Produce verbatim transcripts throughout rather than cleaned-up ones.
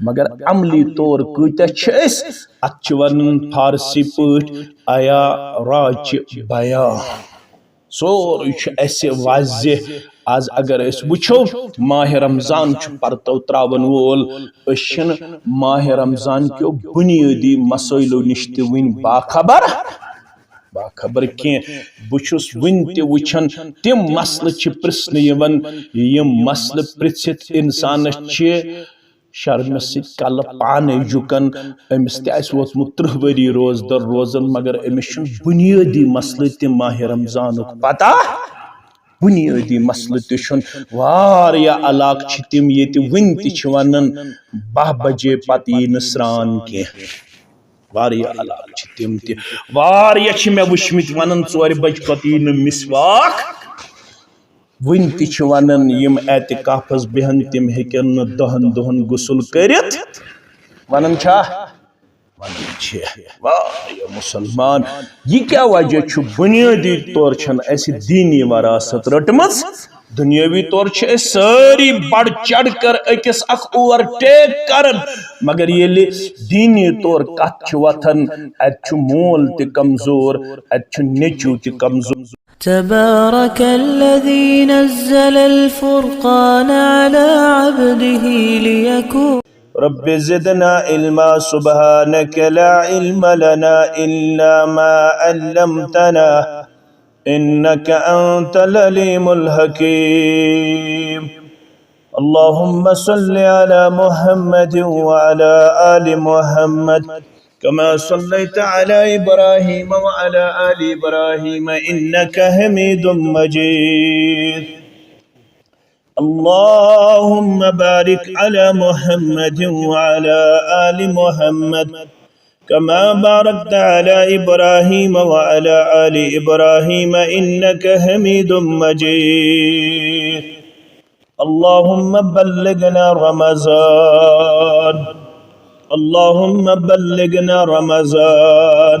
مگر عملی طور کۭتیاہ چھِ أسۍ؟ اتھ چھِ ونان فارسی پٲٹھۍ عیاراچ بیان۔ سورُے چھُ اَسہِ واضح۔ از اگر أسۍ وٕچھو، ماہِ رمضان چھُ پرتو تراون وول۔ أسۍ چھِنہٕ ماہِ رمضان کیو بُنیٲدی مسٲیلو نِش تہِ وٕنہِ باخبر، باخبر کینٛہہ۔ بہٕ چھُس وٕنہِ تہِ وٕچھان، تِم مسلہٕ چھِ پرژھنہٕ یِوان، یِم مسلہٕ پرژھِتھ انسانس چھِ شرمہِ سۭتۍ کلہٕ پانے جُکان۔ أمِس تہِ آسہِ ووتمُت ترٕٛہ ؤری روزدر روزان، مگر أمِس چھُنہٕ بُنیٲدی مسلہٕ تہِ ماہِ رمضانُک پتہ۔ بُنیٲدی مسلہٕ تہِ چھُنہٕ۔ واریاہ علاقہٕ چھِ تِم، ییٚتہِ وُنہِ تہِ چھِ ونان، باہ بجے پتہٕ یی نہٕ سرٛان کینٛہہ۔ واریاہ علاقہٕ چھِ تِم تہِ۔ واریاہ چھِ مےٚ وٕچھمٕتۍ ونان، ژورِ بجہِ پتہٕ یی نہٕ مسواک۔ وُنہِ تہِ چھِ ونان، یِم اعتکافس بیہن، تِم ہیٚکن نہٕ دہن دۄہن غسل کٔرِتھ۔ ونان چھا؟ ونان چھِ۔ واریاہ مسلمان۔ یہِ کیٛاہ وجہ چھُ؟ بُنیٲدی طور چھنہٕ اسہِ دینی وراثت رٔٹمٕژ۔ دُنیٲوی طور چھِ أسۍ سٲری بڑ چڑھ کر أکِس اکھ اوور ٹیک کران، مگر ییٚلہِ دینی طور کتھ چھِ وۄتھان، اتہِ چھُ مول تہِ کمزور، اتہِ چھُ نیٚچو تہِ کمزور۔ تبارك الذي نزل الفرقان على عبده ليكون رب زدنا علما، سبحانك لا علم لنا إلا ما علمتنا، إنك أنت العليم الحكيم. اللهم صل على محمد وعلى آل محمد كما صليت على إبراهيم وعلى آل إبراهيم إنك حميد مجيد. اللهم بارك على محمد وعلى آل محمد كما باركت على إبراهيم وعلى آل إبراهيم إنك حميد مجيد. اللهم بلغنا رمضان. اللهم بلغنا رمضان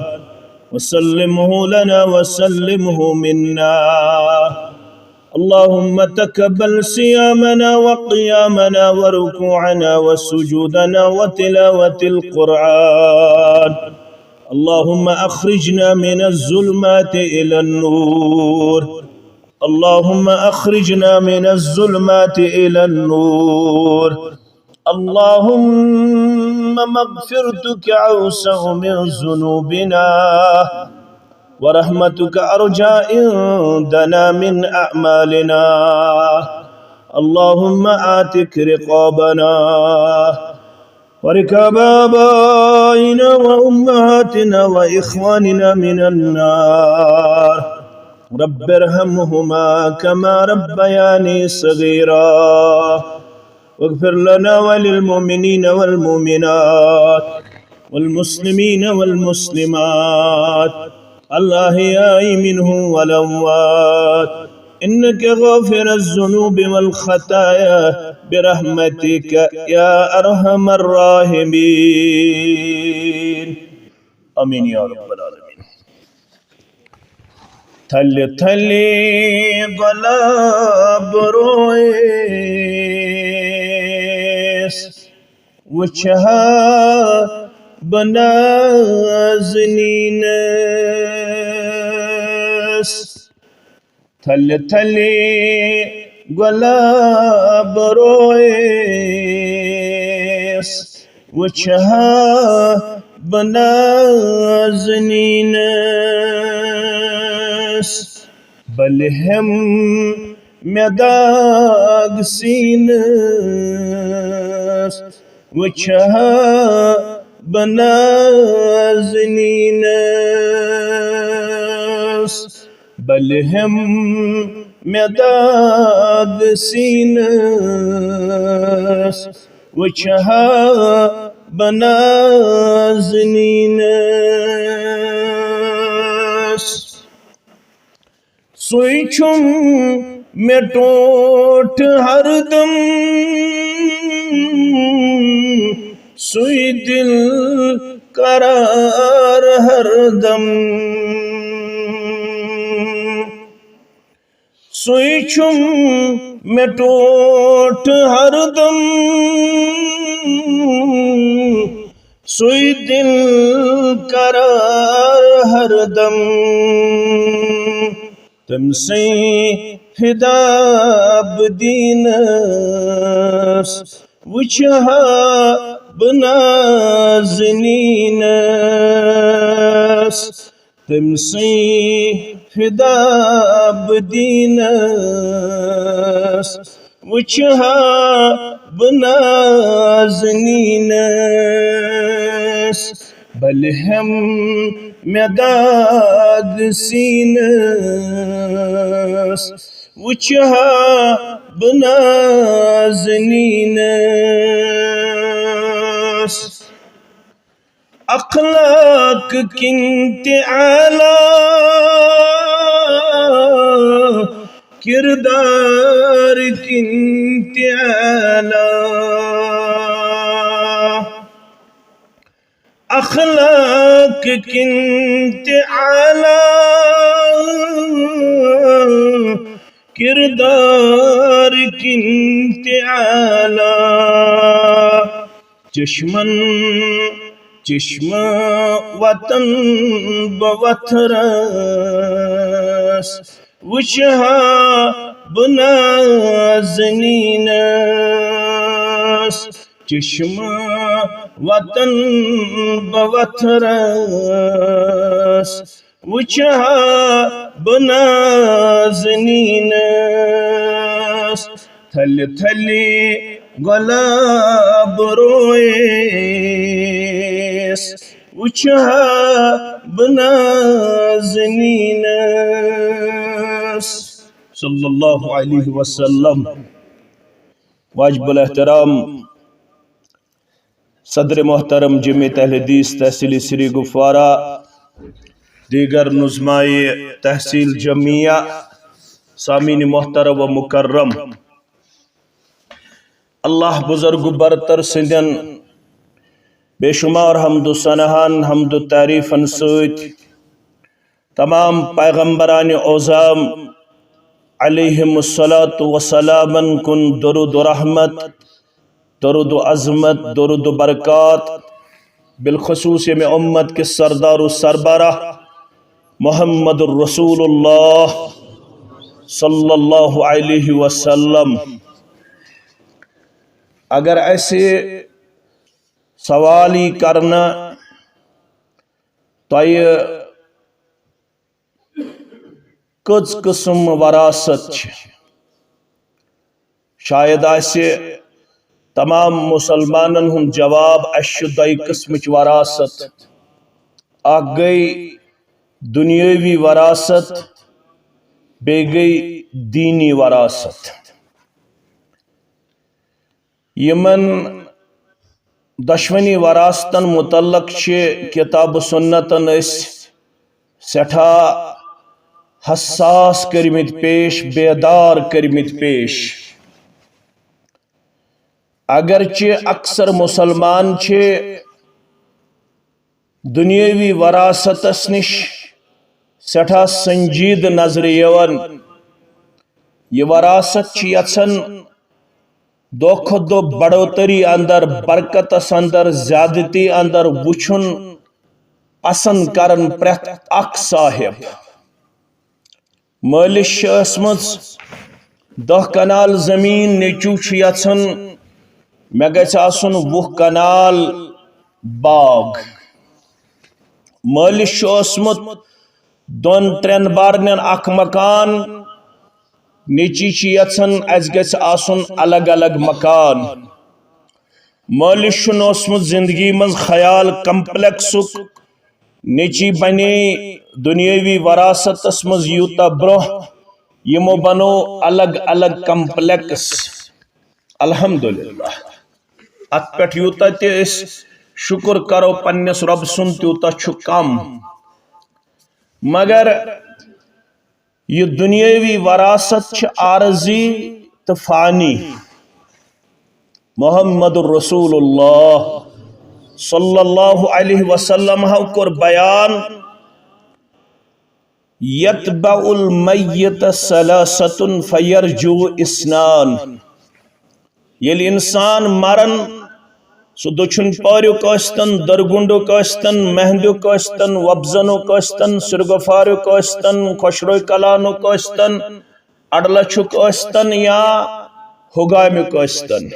وسلمه لنا وسلمه منا. اللهم تقبل صيامنا وقيامنا وركوعنا وسجودنا وتلاوة القرآن. اللهم أخرجنا من الظلمات إلى النور. اللهم أخرجنا من الظلمات إلى النور. اللهم مغفرتك أوسع من ذنوبنا، ورحمتك أرجى عندنا من أعمالنا. اللهم أعتق رقابنا ورقاب آبائنا وأمهاتنا وإخواننا من النار. رب ارحمهما كما ربياني صغيرا. واغفر لنا وللمؤمنين والمؤمنات والمسلمين والمسلمات الأحياء منهم والأموات إنك غافر الذنوب والخطايا برحمتك يا أرحم الراحمين. آمين يا رب العالمين. تھلہِ تھلہِ گۄلاب رویس وٕچھِ ہا بہٕ نازنیٖنس۔ تھلہِ تھلہِ گۄلاب رویس وٕچھِ ہا بہٕ نازنیٖنس۔ بلہِ ہٮ۪م مےٚ داغ سیٖنس، وٕچھِ ہا بہٕ نازنیٖنس۔ بلہِ ہٮ۪م مےٚ داغ سیٖنس، وٕچھِ ہا بہٕ نازنیٖنس۔ سُے چھُم مےٚ ٹوٹھ ہردم، سُے دِل قرار ہردم۔ سُے چھُم مےٚ ٹوٹھ ہردم، تُہۍ دِن قرار ہردم۔ تٔمۍ سٕے فدا بہٕ دیٖنَس، وٕچھِ ہا بہٕ نازنیٖنَس۔ تٔمۍ سٕے فدا بہٕ دیٖنَس، وٕچھِ ہا بہٕ نازنیٖنَس۔ بلہِ ہٮ۪م مےٚ داغ سیٖنَس، وٕچھِ ہا بہٕ نازنیٖنَس۔ اخلاق کِنۍ تہِ اعلیٰ، کردار کِنۍ تہِ اعلیٰ۔ اخلاق کِنۍ تہِ اعلیٰ، کردار کِنۍ تہِ اعلیٰ۔ چشمن چشمہٕ وطن بہٕ وتھرس، وٕچھِ ہا بہٕ نازنیٖنَس۔ چشمہٕ وطن بہٕ وتھرس، وٕچھِ ہا بہٕ نازنیٖنَس۔ تھلہِ تھلہِ گۄلاب رویس، وٕچھِ ہا بہٕ نازنیٖنَس۔ صلی اللہ علیہ وسلم۔ واجب الاحترام صدر محترم جمعیت اہل حدیث تحصیل سری گفوارہ، دیگر نظمائے تحصیل جمعیہ، سامعین محترم و مکرم، اللہ بزرگ برتر سندین بے شمار حمد و ثناہن، حمد و تعریفن سۭتۍ تمام پیغمبران عظام علیہم الصلوۃ والسلامن کُن درود و رحمت، درود و عظمت، درود و برکات، بالخصوص ییٚمہِ امت کِس سردار و سربراہ محمد الرسول اللہ صلی اللہ علیہ وسلم۔ اگر اسہِ سوال یی کرنہٕ، تۄہہِ کٔژ قٕسم وراثت چھِ؟ شاید آسہِ تمام مسلمانن ہُنٛد جواب، اسہِ چھِ دۄیہِ قٕسمٕچ وراثت۔ اکھ گٔے دُنیٲوی وراثت، بیٚیہِ گٔے دیٖنی وراثت۔ یِمن دۄشوٕنی وراثتن متعلق چھِ کتاب و سنتن أسۍ سٮ۪ٹھاہ حساس کٔرمٕتۍ پیش، بیدار کٔرمٕتۍ پیش۔ اگرچہِ اکثر مسلمان چھِ دنیاوی وراثتس نِش سٮ۪ٹھاہ سنجیدٕ نظرِ یِوان۔ یہِ وراثت چھِ یژھان دۄہ کھۄتہٕ دۄہ بڑوتری اندر، برکتس اندر، زیادتی اندر وٕچھُن پسند کران پرٛٮ۪تھ اکھ صاحب۔ مٲلِس چھِ ٲسمٕژ دَہ کنال زٔمیٖن، نیٚچوٗ چھُ یَژھان مےٚ گژھِ آسُن وُہ کنال باغ۔ مٲلِس چھُ اوسمُت دۄن ترٛٮ۪ن بارنٮ۪ن اکھ مکان، نیٚچی چھِ یَژھان اَسہِ گژھِ آسُن الگ الگ مکان۔ مٲلِس چھُنہٕ اوسمُت زندگی منٛز خیال کمپلیکسُک، نیٚچی بنے دُنیٲوی وراثتس منٛز یوٗتاہ برٛونٛہہ، یِمو بنوو الگ الگ کمپلیکس۔ الحمدللہ، اتھ پٮ۪ٹھ یوٗتاہ تہِ أسۍ شُکر کرو پننِس رۄب سُنٛد، تیوٗتاہ چھُ کم۔ مگر یہِ دُنیٲوی وراثت چھِ عارضی تہٕ فانی۔ محمد رسول اللہ صلی اللہ علیہ وسلم ہو کوٚر بیان، "یتبع المیت ثلاثة فیرجع اثنان"۔ ییٚلہِ انسان مرن، سُہ دٔچھُن پاریُک ٲسۍتن، دٔرگُنڈُک ٲسۍتن، مہندیُک ٲسۍتن، وۄپزنُک ٲسۍتن، سِرگۄفاریُک ٲسۍتن، خۄشرو کلانُک ٲسۍتن، اڈلچھُک ٲسۍتن یا ہُگامیُک ٲسۍتن۔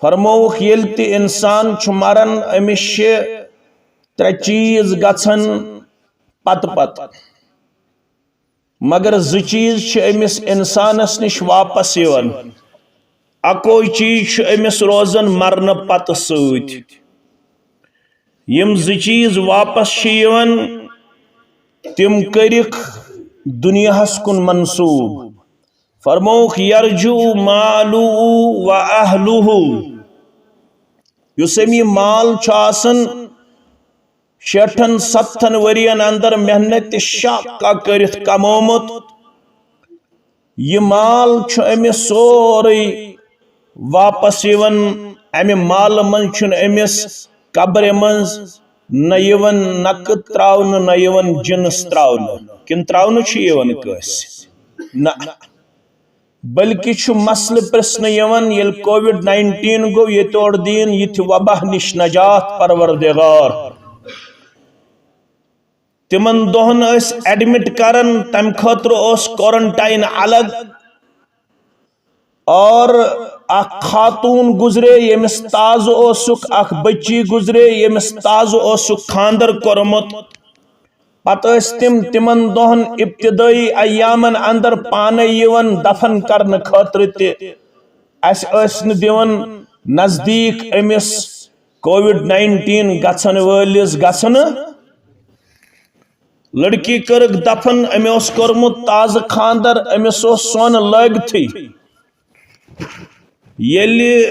فرمووُکھ، ییٚلہِ تہِ اِنسان چھُ مران، أمِس چھِ ترٛےٚ چیٖز گژھان پتہٕ پتہٕ، مگر زٕ چیٖز چھِ أمِس اِنسانس نِش واپس یِوان۔ اکوے چیٖز چھُ أمِس روزان مرنہٕ پتہٕ سۭتۍ۔ یِم زٕ چیٖز واپس چھِ یِوان، تِم کٔرِکھ دُنیاہس کُن منسوٗب۔ فرمووُکھ، یرجو مالو و اہلو۔ یُس أمۍ یہِ مال چھُ آسان شیٹھن ستتھن ؤرین اندر محنت تہٕ شقہ کٔرِتھ کمومُت، یہِ مال چھُ أمِس سورُے واپس یِوان۔ امہِ مالہٕ منٛز چھُنہٕ أمِس قبرِ منٛز نہ یِوان نقد تراونہٕ، نہ یِوان جنس تراونہٕ۔ کِنہٕ تراونہٕ چھُ یِوان کٲنٛسہِ؟ نہ۔ بلکہِ چھُ مسلہٕ پرژھنہٕ یِوان، ییٚلہِ کووِڈ ناینٹیٖن گوٚو، ییٚتہِ اور دین یِتھِ وبا نِش نجات پروردگار۔ تِمن دۄہن ٲسۍ ایڈمٹ کران، تمہِ خٲطرٕ اوس کورنٹاین الگ۔ اور اکھ خاتون گزرے، ییٚمِس تازٕ اوسُکھ، اکھ بچی گزرے، ییٚمِس تازٕ اوسُکھ خاندر کوٚرمُت۔ پتہٕ ٲسۍ تِم تِمن دۄہن ابتدٲئی ایامن اندر پانے یِوان دفن کرنہٕ خٲطرٕ تہِ۔ اسہِ ٲسۍ نہٕ دِوان نزدیٖک أمِس کووِڈ ناینٹیٖن گژھن وٲلِس گژھنہٕ۔ لڑکی کٔرٕکھ دفن، أمۍ اوس کوٚرمُت تازٕ خاندر، أمِس اوس سۄن لٲگتھٕے۔ ییٚلہِ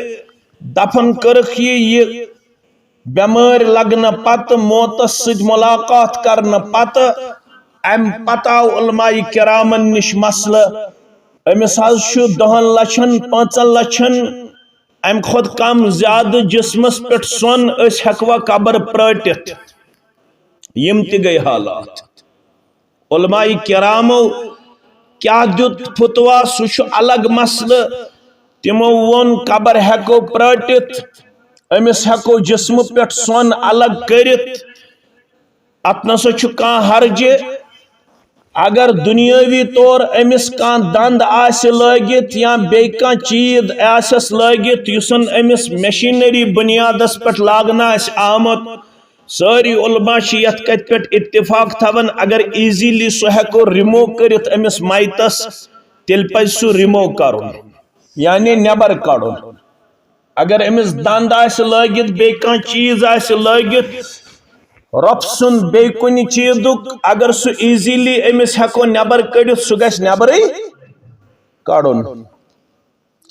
دفن کٔرٕکھ یہِ، یہِ بٮ۪مٲرۍ لگنہٕ پتہٕ، موتس سۭتۍ ملاقات کرنہٕ پتہٕ، امہِ پتہٕ آو علماء کرامن نِش مسلہٕ، أمِس حظ چھُ دہن لچھن، پانٛژن لچھن، امہِ کھۄتہٕ کم زیادٕ جسمس پٮ۪ٹھ سۄن، أسۍ ہٮ۪کوا قبر پرٲٹِتھ؟ یِم تہِ گٔے حالات۔ علماء کرامو کیٛاہ دیُت فتوا، سُہ چھُ الگ مسلہٕ۔ تِمو ووٚن، قبر ہٮ۪کو پرٲٹِتھ، أمِس ہٮ۪کو جسمہٕ پٮ۪ٹھ سۄن الگ کٔرِتھ، اتھ نسا چھُ کانٛہہ حرجہِ۔ اگر دُنیٲوی طور أمِس کانٛہہ دنٛد آسہِ لٲگِتھ یا بیٚیہِ کانٛہہ چیٖز آسٮ۪س لٲگِتھ، یُس زن أمِس مشینری بُنیادس پٮ۪ٹھ لاگنہٕ آسہِ آمُت، سٲری علماء چھِ یتھ کتھِ پٮ۪ٹھ اتفاق تھاوان، اگر ایزیلی سُہ ہٮ۪کو رِموو کٔرِتھ أمِس میتس، تیٚلہِ پزِ سُہ رِموو کرُن، یعنی نٮ۪بر کڑُن۔ اگر أمِس دنٛد آسہِ لٲگِتھ، بیٚیہِ کانٛہہ چیٖز آسہِ لٲگِتھ، رۄپھ سُنٛد بیٚیہِ کُنہِ چیٖزُک، اگر سُہ ایزیلی أمِس ہٮ۪کو نٮ۪بر کٔڑِتھ، سُہ گژھِ نٮ۪برٕے کڑُن۔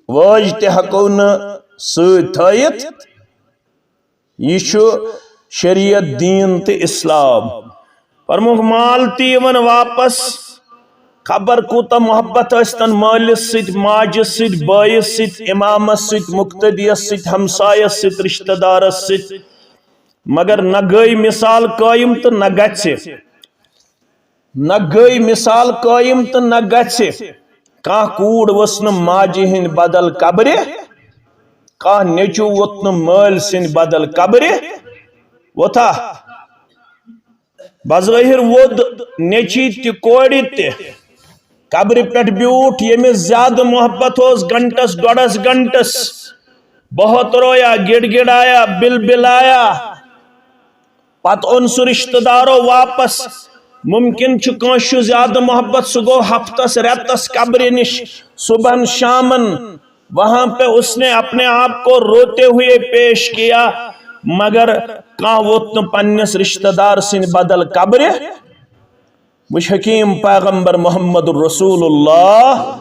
وٲج تہِ ہٮ۪کو نہٕ سۭتۍ تھٲیِتھ۔ یہِ چھُ شریعت، دین تہٕ اسلام۔ فرمووُکھ، مال تہِ یِوان واپس۔ خبر کوٗتاہ محبت ٲسۍتن مٲلِس سۭتۍ، ماجہِ سۭتۍ، بٲیِس سۭتۍ، امامس سۭتۍ، مقتدیس سۭتۍ، ہمسایس سۭتۍ، رشتہٕ دارس سۭتۍ، مگر نہ گٔے مثال قٲیِم تہٕ نہ گژھِ۔ نہ گٔے مثال قٲیِم تہٕ نہ گژھِ۔ کانٛہہ کوٗر ؤژھ نہٕ ماجہِ ہٕنٛدِ بدل قبرِ، کانٛہہ نیٚچوٗ ووٚتھ نہٕ مٲلۍ سٕنٛدِ بدل قبرِ۔ ووٚتھا؟ بظٲہِر ووٚد نیٚچی تہِ کورِ تہِ۔ قبرِ پٮ۪ٹھ بیوٗٹھ، ییٚمِس زیادٕ محبت اوس، گھنٹس، ڈۄڈس گھنٹس، بہت رویا، گڑگڑایا، بلبلایا۔ پتہٕ اوٚن سُہ رشتہٕ دارو واپس۔ ممکن چھُ کٲنٛسہِ چھُ زیادٕ محبت، سُہ گوٚو ہفتس، رٮ۪تس قبرِ نِش، صبحن، شامن، وہاں پہ اس نے اپنے آپ کو روتے ہوئے پیش کیا، مگر کانٛہہ ووٚتھ نہٕ پننِس رشتہٕ دار سٕنٛدِ بدل قبرِ۔ وٕچھ حکیم پیغمبر محمد رسول اللہ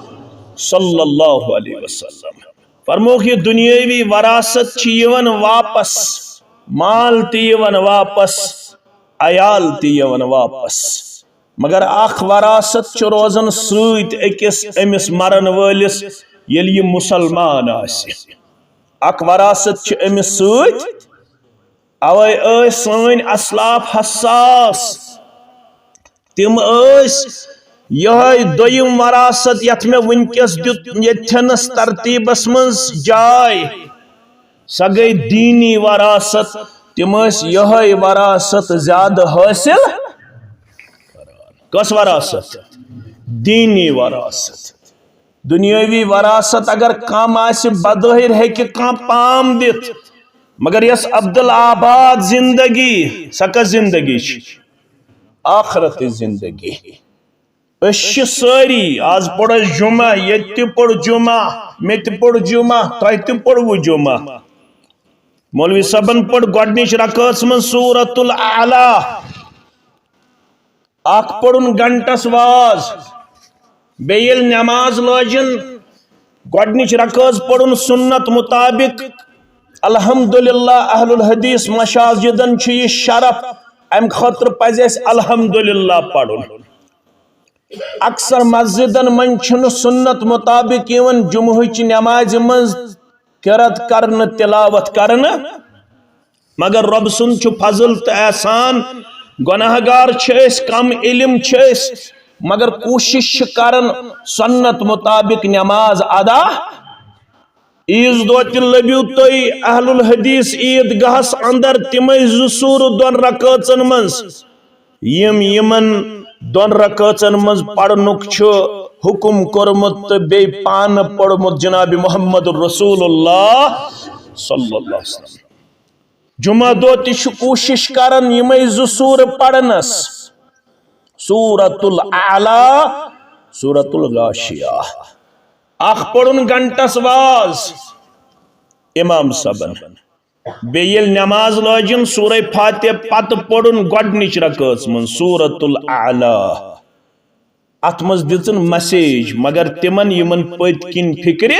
صلی اللہ علیہ وسلم۔ فرمووُکھ، یہِ دُنیٲوی وراثت چھِ یِوان واپس، مال تہِ یِوان واپس، عیال تہِ یِوان واپس، مگر اکھ وراثت چھُ روزان سۭتۍ أکِس أمِس مرن وٲلِس، ییٚلہِ یہِ مُسلمان آسہِ۔ اکھ وراثت چھِ أمِس سۭتۍ۔ اوے ٲسۍ سٲنۍ اسلاف حساس۔ تِم ٲسۍ یِہوٚے دوٚیِم وراثت، یَتھ مےٚ وٕنکیٚس دیُت ییٚتھٮ۪نَس ترتیٖبَس منٛز جاے۔ سۄ گٔے دیٖنی وراثت۔ تِم ٲسۍ یِہوٚے وراثت زیادٕ حٲصِل۔ کۄس وراثت؟ دیٖنی وراثت۔ دُنیٲوی وراثت اگر کم آسہِ، بظٲہِر ہیٚکہِ کانٛہہ پام دِتھ، مگر یۄس عبدالآباد زندگی، سۄ کۄس زندگی چھِ؟ آخرتٕچ زندگی۔ أسۍ چھِ سٲری، آز پوٚر اَسہِ جمعہ، ییٚتہِ تہِ پوٚر جمعہ، مےٚ تہِ پوٚر جمعہ، تۄہہِ تہِ پوٚروٕ جمعہ۔ مولوی صٲبن پوٚر گۄڈٕنِچ رکٲژ منٛز سورۃ الاعلیٰ۔ اکھ پوٚرُن گھنٹس واز، بیٚیہِ ییٚلہِ نٮ۪ماز لٲجِن، گۄڈٕنِچ رکٲژ پوٚرُن سُنت مُطابِق۔ الحمدللہ، اہل الحدیث مساجدن چھُ یہِ شرف، امہِ خٲطرٕ پزِ اسہِ الحمدللہ پرُن۔ اکثر مسجدن منٛز چھُنہٕ سُنت مُطابِق یِوان جمعہٕچ نٮ۪مازِ منٛز قرات کرنہٕ، تلاوت کرنہٕ، مگر رۄب سُنٛد چھُ فضل تہٕ احسان۔ گۄناہ گار چھِ أسۍ، کم علم چھِ أسۍ، مگر کوٗشِش چھِ کران سُنت مُطابِق نٮ۪ماز ادا۔ عیٖذ دۄہ تہِ لٔبِو تُہۍ اہل الحدیث عیٖد گاہس اندر تِمے زٕ سوٗرٕ دۄن رکٲژن منٛز، یِم یِمن دۄن رکٲژن منٛز پرنُک چھُ حُکُم کوٚرمُت تہٕ بیٚیہِ پانہٕ پوٚرمُت جناب محمد رسول اللہ صلی اللہ علیہ وسلم۔ جمعہ دۄہ تہِ چھُ کوٗشِش کران یِمے زٕ سوٗرٕ پرنس، سورۃ الاعلیٰ، سورۃ الغاشیہ۔ اکھ پوٚرُن گھنٹس واز امام صٲبن، بیٚیہِ ییٚلہِ نٮ۪ماز لٲجِن سورہ فاتحہ پتہٕ پوٚرُن گۄڈٕنِچ رکٲژ منٛز سورۃ الاعلیٰ۔ اتھ منٛز دِژٕن مسیج، مگر تِمن یِمن پٔتۍ کِنۍ فکرِ،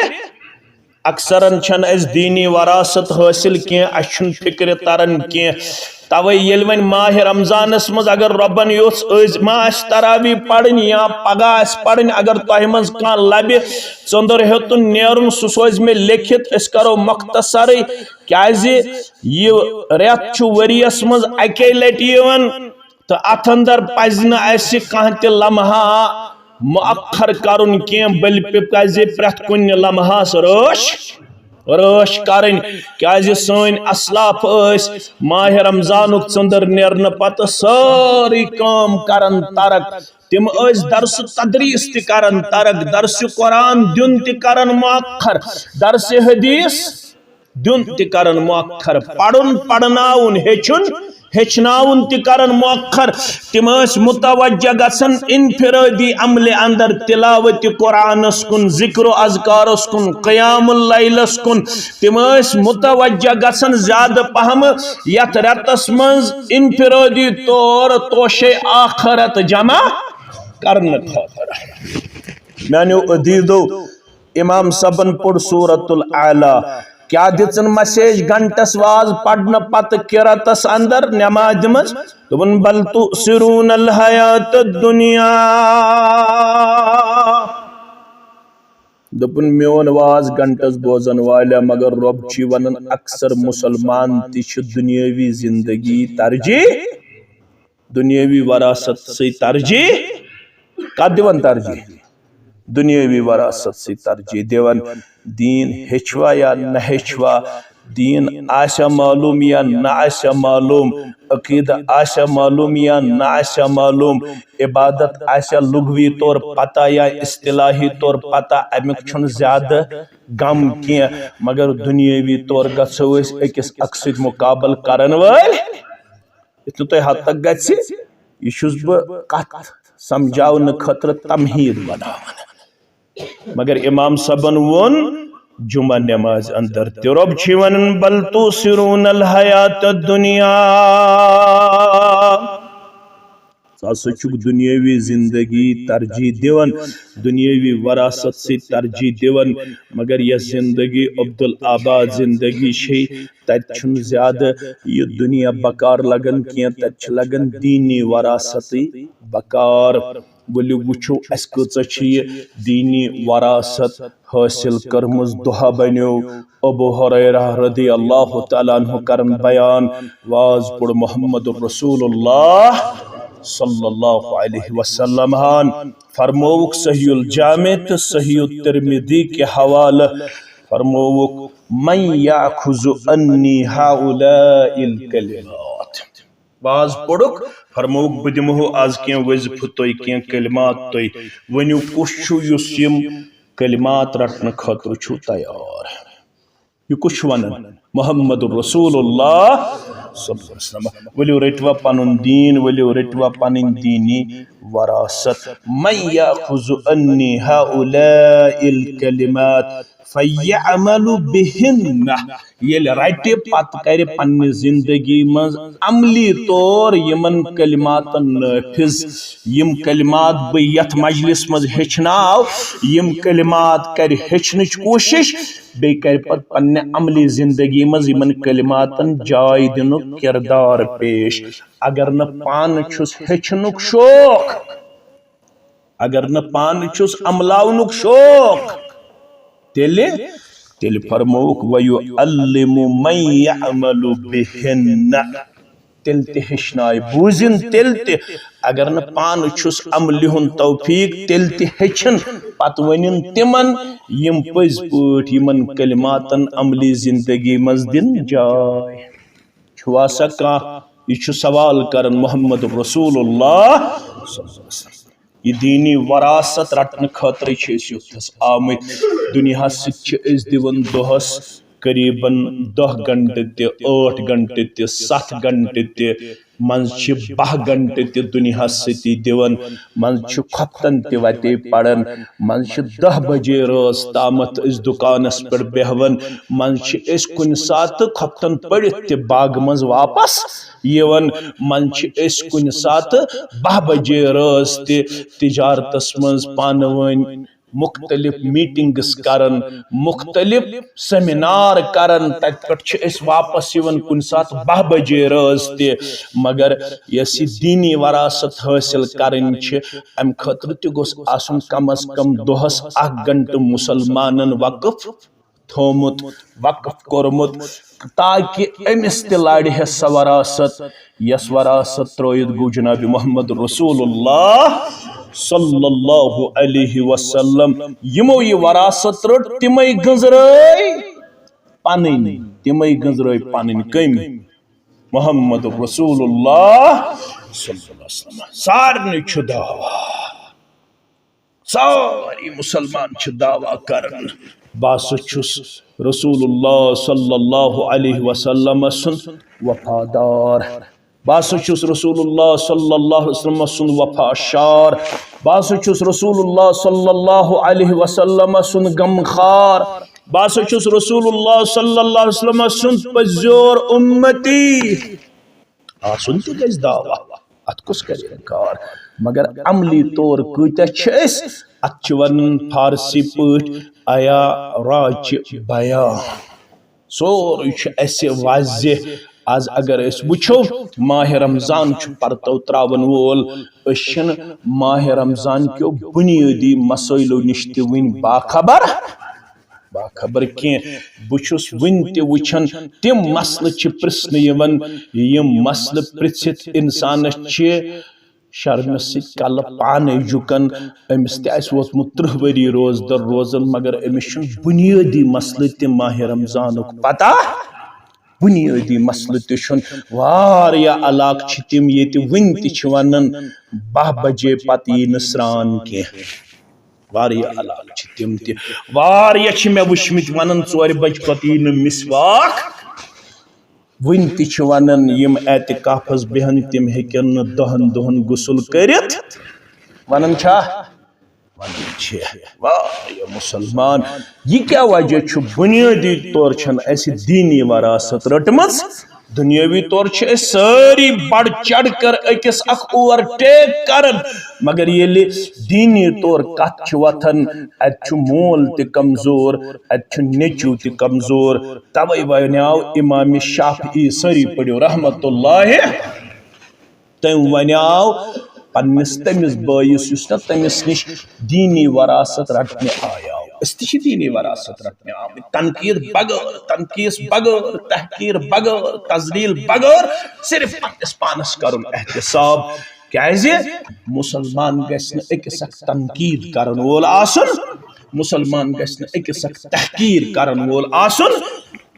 اکثرن چھنہٕ اسہِ دیٖنی وراثت حٲصِل کینٛہہ، اسہِ چھُنہٕ فکرِ تران کینٛہہ۔ توے ییٚلہِ وۄنۍ ماہِ رمضانس منٛز اگر رۄبن یوٚژھ أزۍ ما آسہِ تراویح پرٕنۍ یا پگاہ آسہِ پرٕنۍ، اگر تۄہہِ منٛز کانٛہہ لبہِ ژٔنٛدٕر ہیوٚتُن نیرُن، سُہ سوزِ مےٚ لیکھِتھ، أسۍ کرو مختصرٕے، کیازِ یہِ رٮ۪تھ چھُ ؤریس منٛز اکے لٹہِ یِوان۔ تہٕ اتھ اندر پزِ نہٕ اسہِ کانٛہہ تہِ لمحہ مؤخر کرُن کینٛہہ، بلکہِ پزِ پرٛٮ۪تھ کُنہِ لمحس رٲچھ، رٲچھ کرٕنۍ، کیازِ سٲنۍ اسلاف ٲسۍ ماہِ رمضانُک ژٔنٛدٕر نیرنہٕ پتہٕ سٲرٕے کٲم کران ترک۔ تِم ٲسۍ درس تدریس تہِ کران ترک، درس قرآن دیُن تہِ کران مؤخر، درس حدیث دیُن تہِ کران مؤخر، پرُن پرناوُن ہیٚچھُن ہیٚچھناوُن تہِ کران مؤخر۔ تِم ٲسۍ متوجہ گژھان انفرادی عملہِ اندر، تلاوت قرآنس کُن، ذکر و اذکارس کُن، قیام اللیلس کُن۔ تِم ٲسۍ متوجہ گژھان زیادٕ پہم یتھ رٮ۪تس منٛز انفرادی طور توشے آخرت جمع کرنہٕ خٲطرٕ۔ میانیو عزیزو، امام صٲبن پوٚر سورۃ الاعلیٰ۔ کیٛاہ دِژٕن مسیج گھنٹس واز پرنہٕ پتہٕ قراتس اندر نمازِ منٛز؟ دوٚپُن، "بل تؤثرون الحیات الدنیا۔" دوٚپُن، میون واز گھنٹس بوزن والیا، مگر رۄب چھُ ونان، اکثر مسلمان تہِ چھِ دنیاوی زندگی ترجیح دنیاوی وراثت سۭتۍ ترجیح۔ کتھ دِوان ترجیح؟ دنیاوی وراثت سۭتۍ ترجیح دِوان۔ دیٖن ہیٚچھوا یا نہ ہیٚچھوا، دیٖن آسیا معلوم یا نہ آسیا معلوم، عقیدٕ آسیا معلوم یا نہ آسیا معلوم، عبادت آسیا لغوی طور پتہ یا اصطلاحی طور پتہ، امیُک چھُنہٕ زیادٕ غم کینٛہہ، مگر دنیاوی طور گژھو أسۍ أکِس اکھ سۭتۍ مقابل کرن وٲلۍ۔ یُتھ نہٕ تۄہہِ حد تک گژھِ، یہِ چھُس بہٕ کتھ سمجھاونہٕ خٲطرٕ تمہیٖد بناوان۔ مگر امام صٲبن ووٚن جمعہ نماز اندر تہِ، رۄب چھُ ونان، "بل تؤثرون الحیات الدنیا۔" ژٕ ہسا چھُکھ دُنیٲوی زندگی ترجیح دِوان، دُنیٲوی وراثت سۭتۍ ترجیح دِوان، مگر یۄس زندگی عبدالآباد زندگی چھے، تتہِ چھُنہٕ زیادٕ یہِ دُنیا بکار لگان کینٛہہ، تتہِ چھِ لگان دیٖنی وراثتٕے بکار۔ ؤلِو وٕچھو، اسہِ کۭژاہ چھِ یہِ دیٖنی وراثت حٲصِل کٔرمٕژ۔ دۄہ بنیو ابو ہریرہ رضی اللہ تعالیٰ عنہ کرن بیان، واز پوٚر محمد رسول اللہ صلی اللہ علیہ وسلم ہن، فرمووُکھ صحیح الجامع تہٕ صحیح الترمذی کہِ حوالہٕ، فرمووُکھ، من یأخذ عنی هؤلاء الکلمات۔ واز پوٚرُکھ، فرمووُکھ، بہٕ دِمہو از کینٛہہ وظیفہٕ تۄہہِ، کینٛہہ کلمات تۄہہِ۔ ؤنِو، کُس چھُ یُس یِم کلمات رٹنہٕ خٲطرٕ چھُ تیار؟ یہِ کُس چھُ ونان؟ محمد رسول اللہ صلی اللہ علیہ وسلم۔ ؤلِو رٔٹوا پنُن دیٖن، ؤلِو رٔٹوا پنٕنۍ دیٖنی وراثت۔ من یأخذ عنی هؤلاء الکلمات فیعمل بہن۔ ییٚلہِ رٹہِ، پتہٕ کرِ پننہِ زندگی منٛز عملی طور یِمن کلماتن نافذ۔ یِم کلمات بہٕ یتھ مجلس منٛز ہیٚچھناو، یِم کلمات کرِ ہیٚچھنٕچ کوٗشش، بیٚیہِ کرِ پتہٕ پننہِ عملی زندگی منٛز یِمن کلماتن جاے دِنُک کردار پیش۔ اگر نہٕ پانہٕ چھُس ہیٚچھنُک شوق، اگر نہٕ پانہٕ چھُس عملاونُک شوق، تیٚلہِ، تیٚلہِ فرمووُکھ، وَیُعَلِّمُ مَن یَعْمَلُ بِہِنَّ۔ تیٚلہِ تہِ ہیٚچھناوِ، بوٗزِن تیٚلہِ تہِ۔ اگر نہٕ پانہٕ چھُس عملہِ ہُنٛد توفیٖق، تیٚلہِ تہِ ہیٚچھِن، پتہٕ ؤنِن تِمن، یِم پٔزۍ پٲٹھۍ یِمن کلماتن عملی زندگی منٛز دِن جاے۔ چھُوا سا کانٛہہ؟ یہِ چھُ سوال کران محمد رسول اللہ۔ یہِ دیٖنی وراثت رٹنہٕ خٲطرٕ چھِ أسۍ یوٚتتھس آمٕتۍ۔ دُنیاہس سۭتۍ چھِ أسۍ دِوان دۄہس قریباً دَہ گھنٹہٕ تہِ، ٲٹھ گھنٹہٕ تہِ، ستھ گھنٹہٕ تہِ، منٛزٕ چھِ باہ گھنٹہٕ تہِ دُنیاہس سۭتی دِوان۔ منٛزٕ چھِ خۄفتن تہِ وتے پران، منٛزٕ چھِ دَہ بجے رٲژ تامتھ أسۍ دُکانس پٮ۪ٹھ بیہوان، منٛزٕ چھِ أسۍ کُنہِ ساتہٕ خۄفتن پٔرِتھ تہِ باغہٕ منٛز واپس یِوان، منٛزٕ چھِ أسۍ کُنہِ ساتہٕ باہ بجے رٲژ تہِ تجارتس منٛز پانہٕ ؤنۍ مختلف میٹنگز کران، مختلف سیمینار کران، تتہِ پٮ۪ٹھ چھِ أسۍ واپس یِوان کُنہِ ساتہٕ باہ بجے رٲژ تہِ۔ مگر یۄس یہِ دیٖنی وراثت حٲصِل کرٕنۍ چھِ، امہِ خٲطرٕ تہِ گوٚژھ آسُن کم از کم دۄہس اکھ گھنٹہٕ مُسلمانن وقف تھومُت، وقف کوٚرمُت، تاکہِ أمِس تہِ لارِ ہے سۄ وراثت، یۄس وراثت ترٲوِتھ گوٚو جناب محمد رسول اللہ صلی اللہ علیہ وسلم۔ یِمو یہِ وراثت رٔٹ، تِمے گٔنزرٲے پنٕنۍ، تِمے گٔنزرٲے پنٕنۍ۔ کٔمۍ؟ محمد رسول اللہ صلی اللہ علیہ وسلم۔ سارنٕے چھُ دعویٰ، سٲری مسلمان چھِ دعویٰ کران، بہٕ ہسا چھُس رسول اللہ صلی اللہ علیہ وسلم سُنٛد وفادار، بہٕ ہسا چھُس رسول اللہ صلی اللہ علیہ وسلم سُنٛد وفا شار، بہٕ ہسا چھُس رسول اللہ صلی اللہ علیہ وسلم سُنٛد غمخار، بہٕ ہسا چھُس رسول اللہ صلی اللہ علیہ وسلم سُنٛد پٔزیور اُمتی۔ آسُن تہِ گژھِ دعویٰ، اتھ کُس کرِ انکار؟ مگر عملی طور کۭتیاہ چھِ أسۍ؟ اتھ چھِ ونان فارسی پٲٹھۍ عیاراچ بیان۔ سورُے چھُ اسہِ واضح۔ از اگر أسۍ وٕچھو، ماہ رمضان چھُ پرتو تراون وول۔ أسۍ چھِنہٕ ماہ رمضان کیو بنیٲدی مسٲیلو نِش تہِ وٕنہِ باخبر۔ باخبر کینٛہہ۔ بہٕ چھُس وٕنہِ تہِ وٕچھان، تِم مسلہٕ چھِ پرژھنہٕ یِوان، یِم مسلہٕ پرژھِتھ انسانس چھِ شرمہِ سۭتۍ کلہٕ پانے جُکان۔ أمِس تہِ آسہِ ووتمُت ترٕٛہ ؤری روزدر روزان، مگر أمِس چھُنہٕ بنیٲدی مسلہٕ تہِ ماہ رمضانُک پتہ۔ بنیٲدی مسلہٕ تہِ چھُنہٕ۔ واریاہ علاقہٕ چھِ تِم، ییٚتہِ وٕنہِ تہِ چھِ ونان، باہ بجے پتہٕ یی نہٕ سرٛان کینٛہہ۔ واریاہ علاقہٕ چھِ تِم تہِ۔ واریاہ چھِ مےٚ وٕچھمٕتۍ ونان، ژورِ بجہِ پتہٕ یی نہٕ مسواک۔ وٕنہِ تہِ چھِ ونان، یِم اعتکافس بیہن، تِم ہیٚکن نہٕ دَہن دۄہن غسل کٔرِتھ۔ ونان چھا؟ ونان چھِ۔ واریاہ مسلمان۔ یہِ کیٛاہ وجہ چھُ؟ بنیٲدی طور چھنہٕ اسہِ دیٖنی وراثت رٔٹمٕژ۔ دُنیٲوی طور چھِ أسۍ سٲری بڑ چڑھ کر أکِس اکھ اوور ٹیک کران، مگر ییٚلہِ دیٖنی طور کتھ چھِ وۄتھان، اتہِ چھُ مول تہِ کمزور، اتہِ چھُ نیٚچو تہِ کمزور۔ توے ونیاو امام شافعی، سٲری پٔرِو رحمت اللہ، تٔمۍ ونیاو پننِس تٔمِس بٲیِس، یُس نہٕ تٔمِس نِش دیٖنی وراثت رٹنہِ آیاو۔ أسۍ تہِ چھِ دیٖنی وراثت رٹنہِ آمٕتۍ۔ تنقید بغٲر، تنقیٖص بغٲر، تحقیر بغٲر، تذلیل بغٲر، صرف پننِس پانس کرُن احتساب۔ کیازِ؟ مسلمان گژھِ نہٕ أکِس اکھ تنقید کرن وول آسُن۔ مسلمان گژھِ نہٕ أکِس اکھ تحقیٖر کرن وول آسُن۔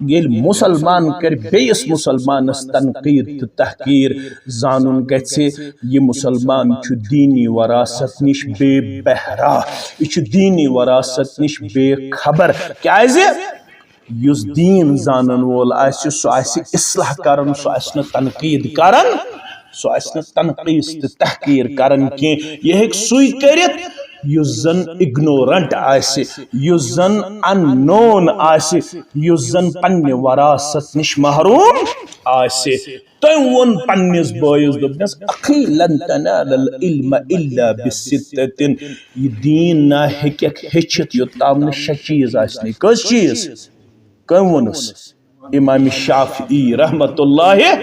ییٚلہِ مسلمان کرِ بیٚیِس مسلمانس تنقیٖد تہٕ تحقیٖر، زانُن گژھِ، یہِ مسلمان چھُ دیٖنی وراثت نِش بے بہرا، یہِ چھُ دیٖنی وراثت نِش بے خبر۔ کیازِ؟ یُس دیٖن زانن وول آسہِ، سُہ آسہِ اصلاح کران، سُہ آسہِ نہٕ تنقیٖد کران، سُہ آسہِ نہٕ تنقیٖص تہٕ تحقیٖر کران کینٛہہ۔ یہِ ہیٚکہِ سُے کٔرِتھ یُس زن ignorant آسہِ، یُس زن unknown آسہِ، یُس زن پننہِ وراثت نِش محروم آسہِ۔ تٔمۍ ووٚن پننِس بٲیِس، دوٚپنَس، "أخی، لن تنال العلم الا بستة۔" یہِ دیٖن نہ ہیٚککھ ہیٚچھِتھ یوٚتام نہٕ شےٚ چیٖز آسنٕے۔ کٔژ چیٖز؟ کٔمۍ ووٚنُس؟ امام شافعی رحمتہ اللہ۔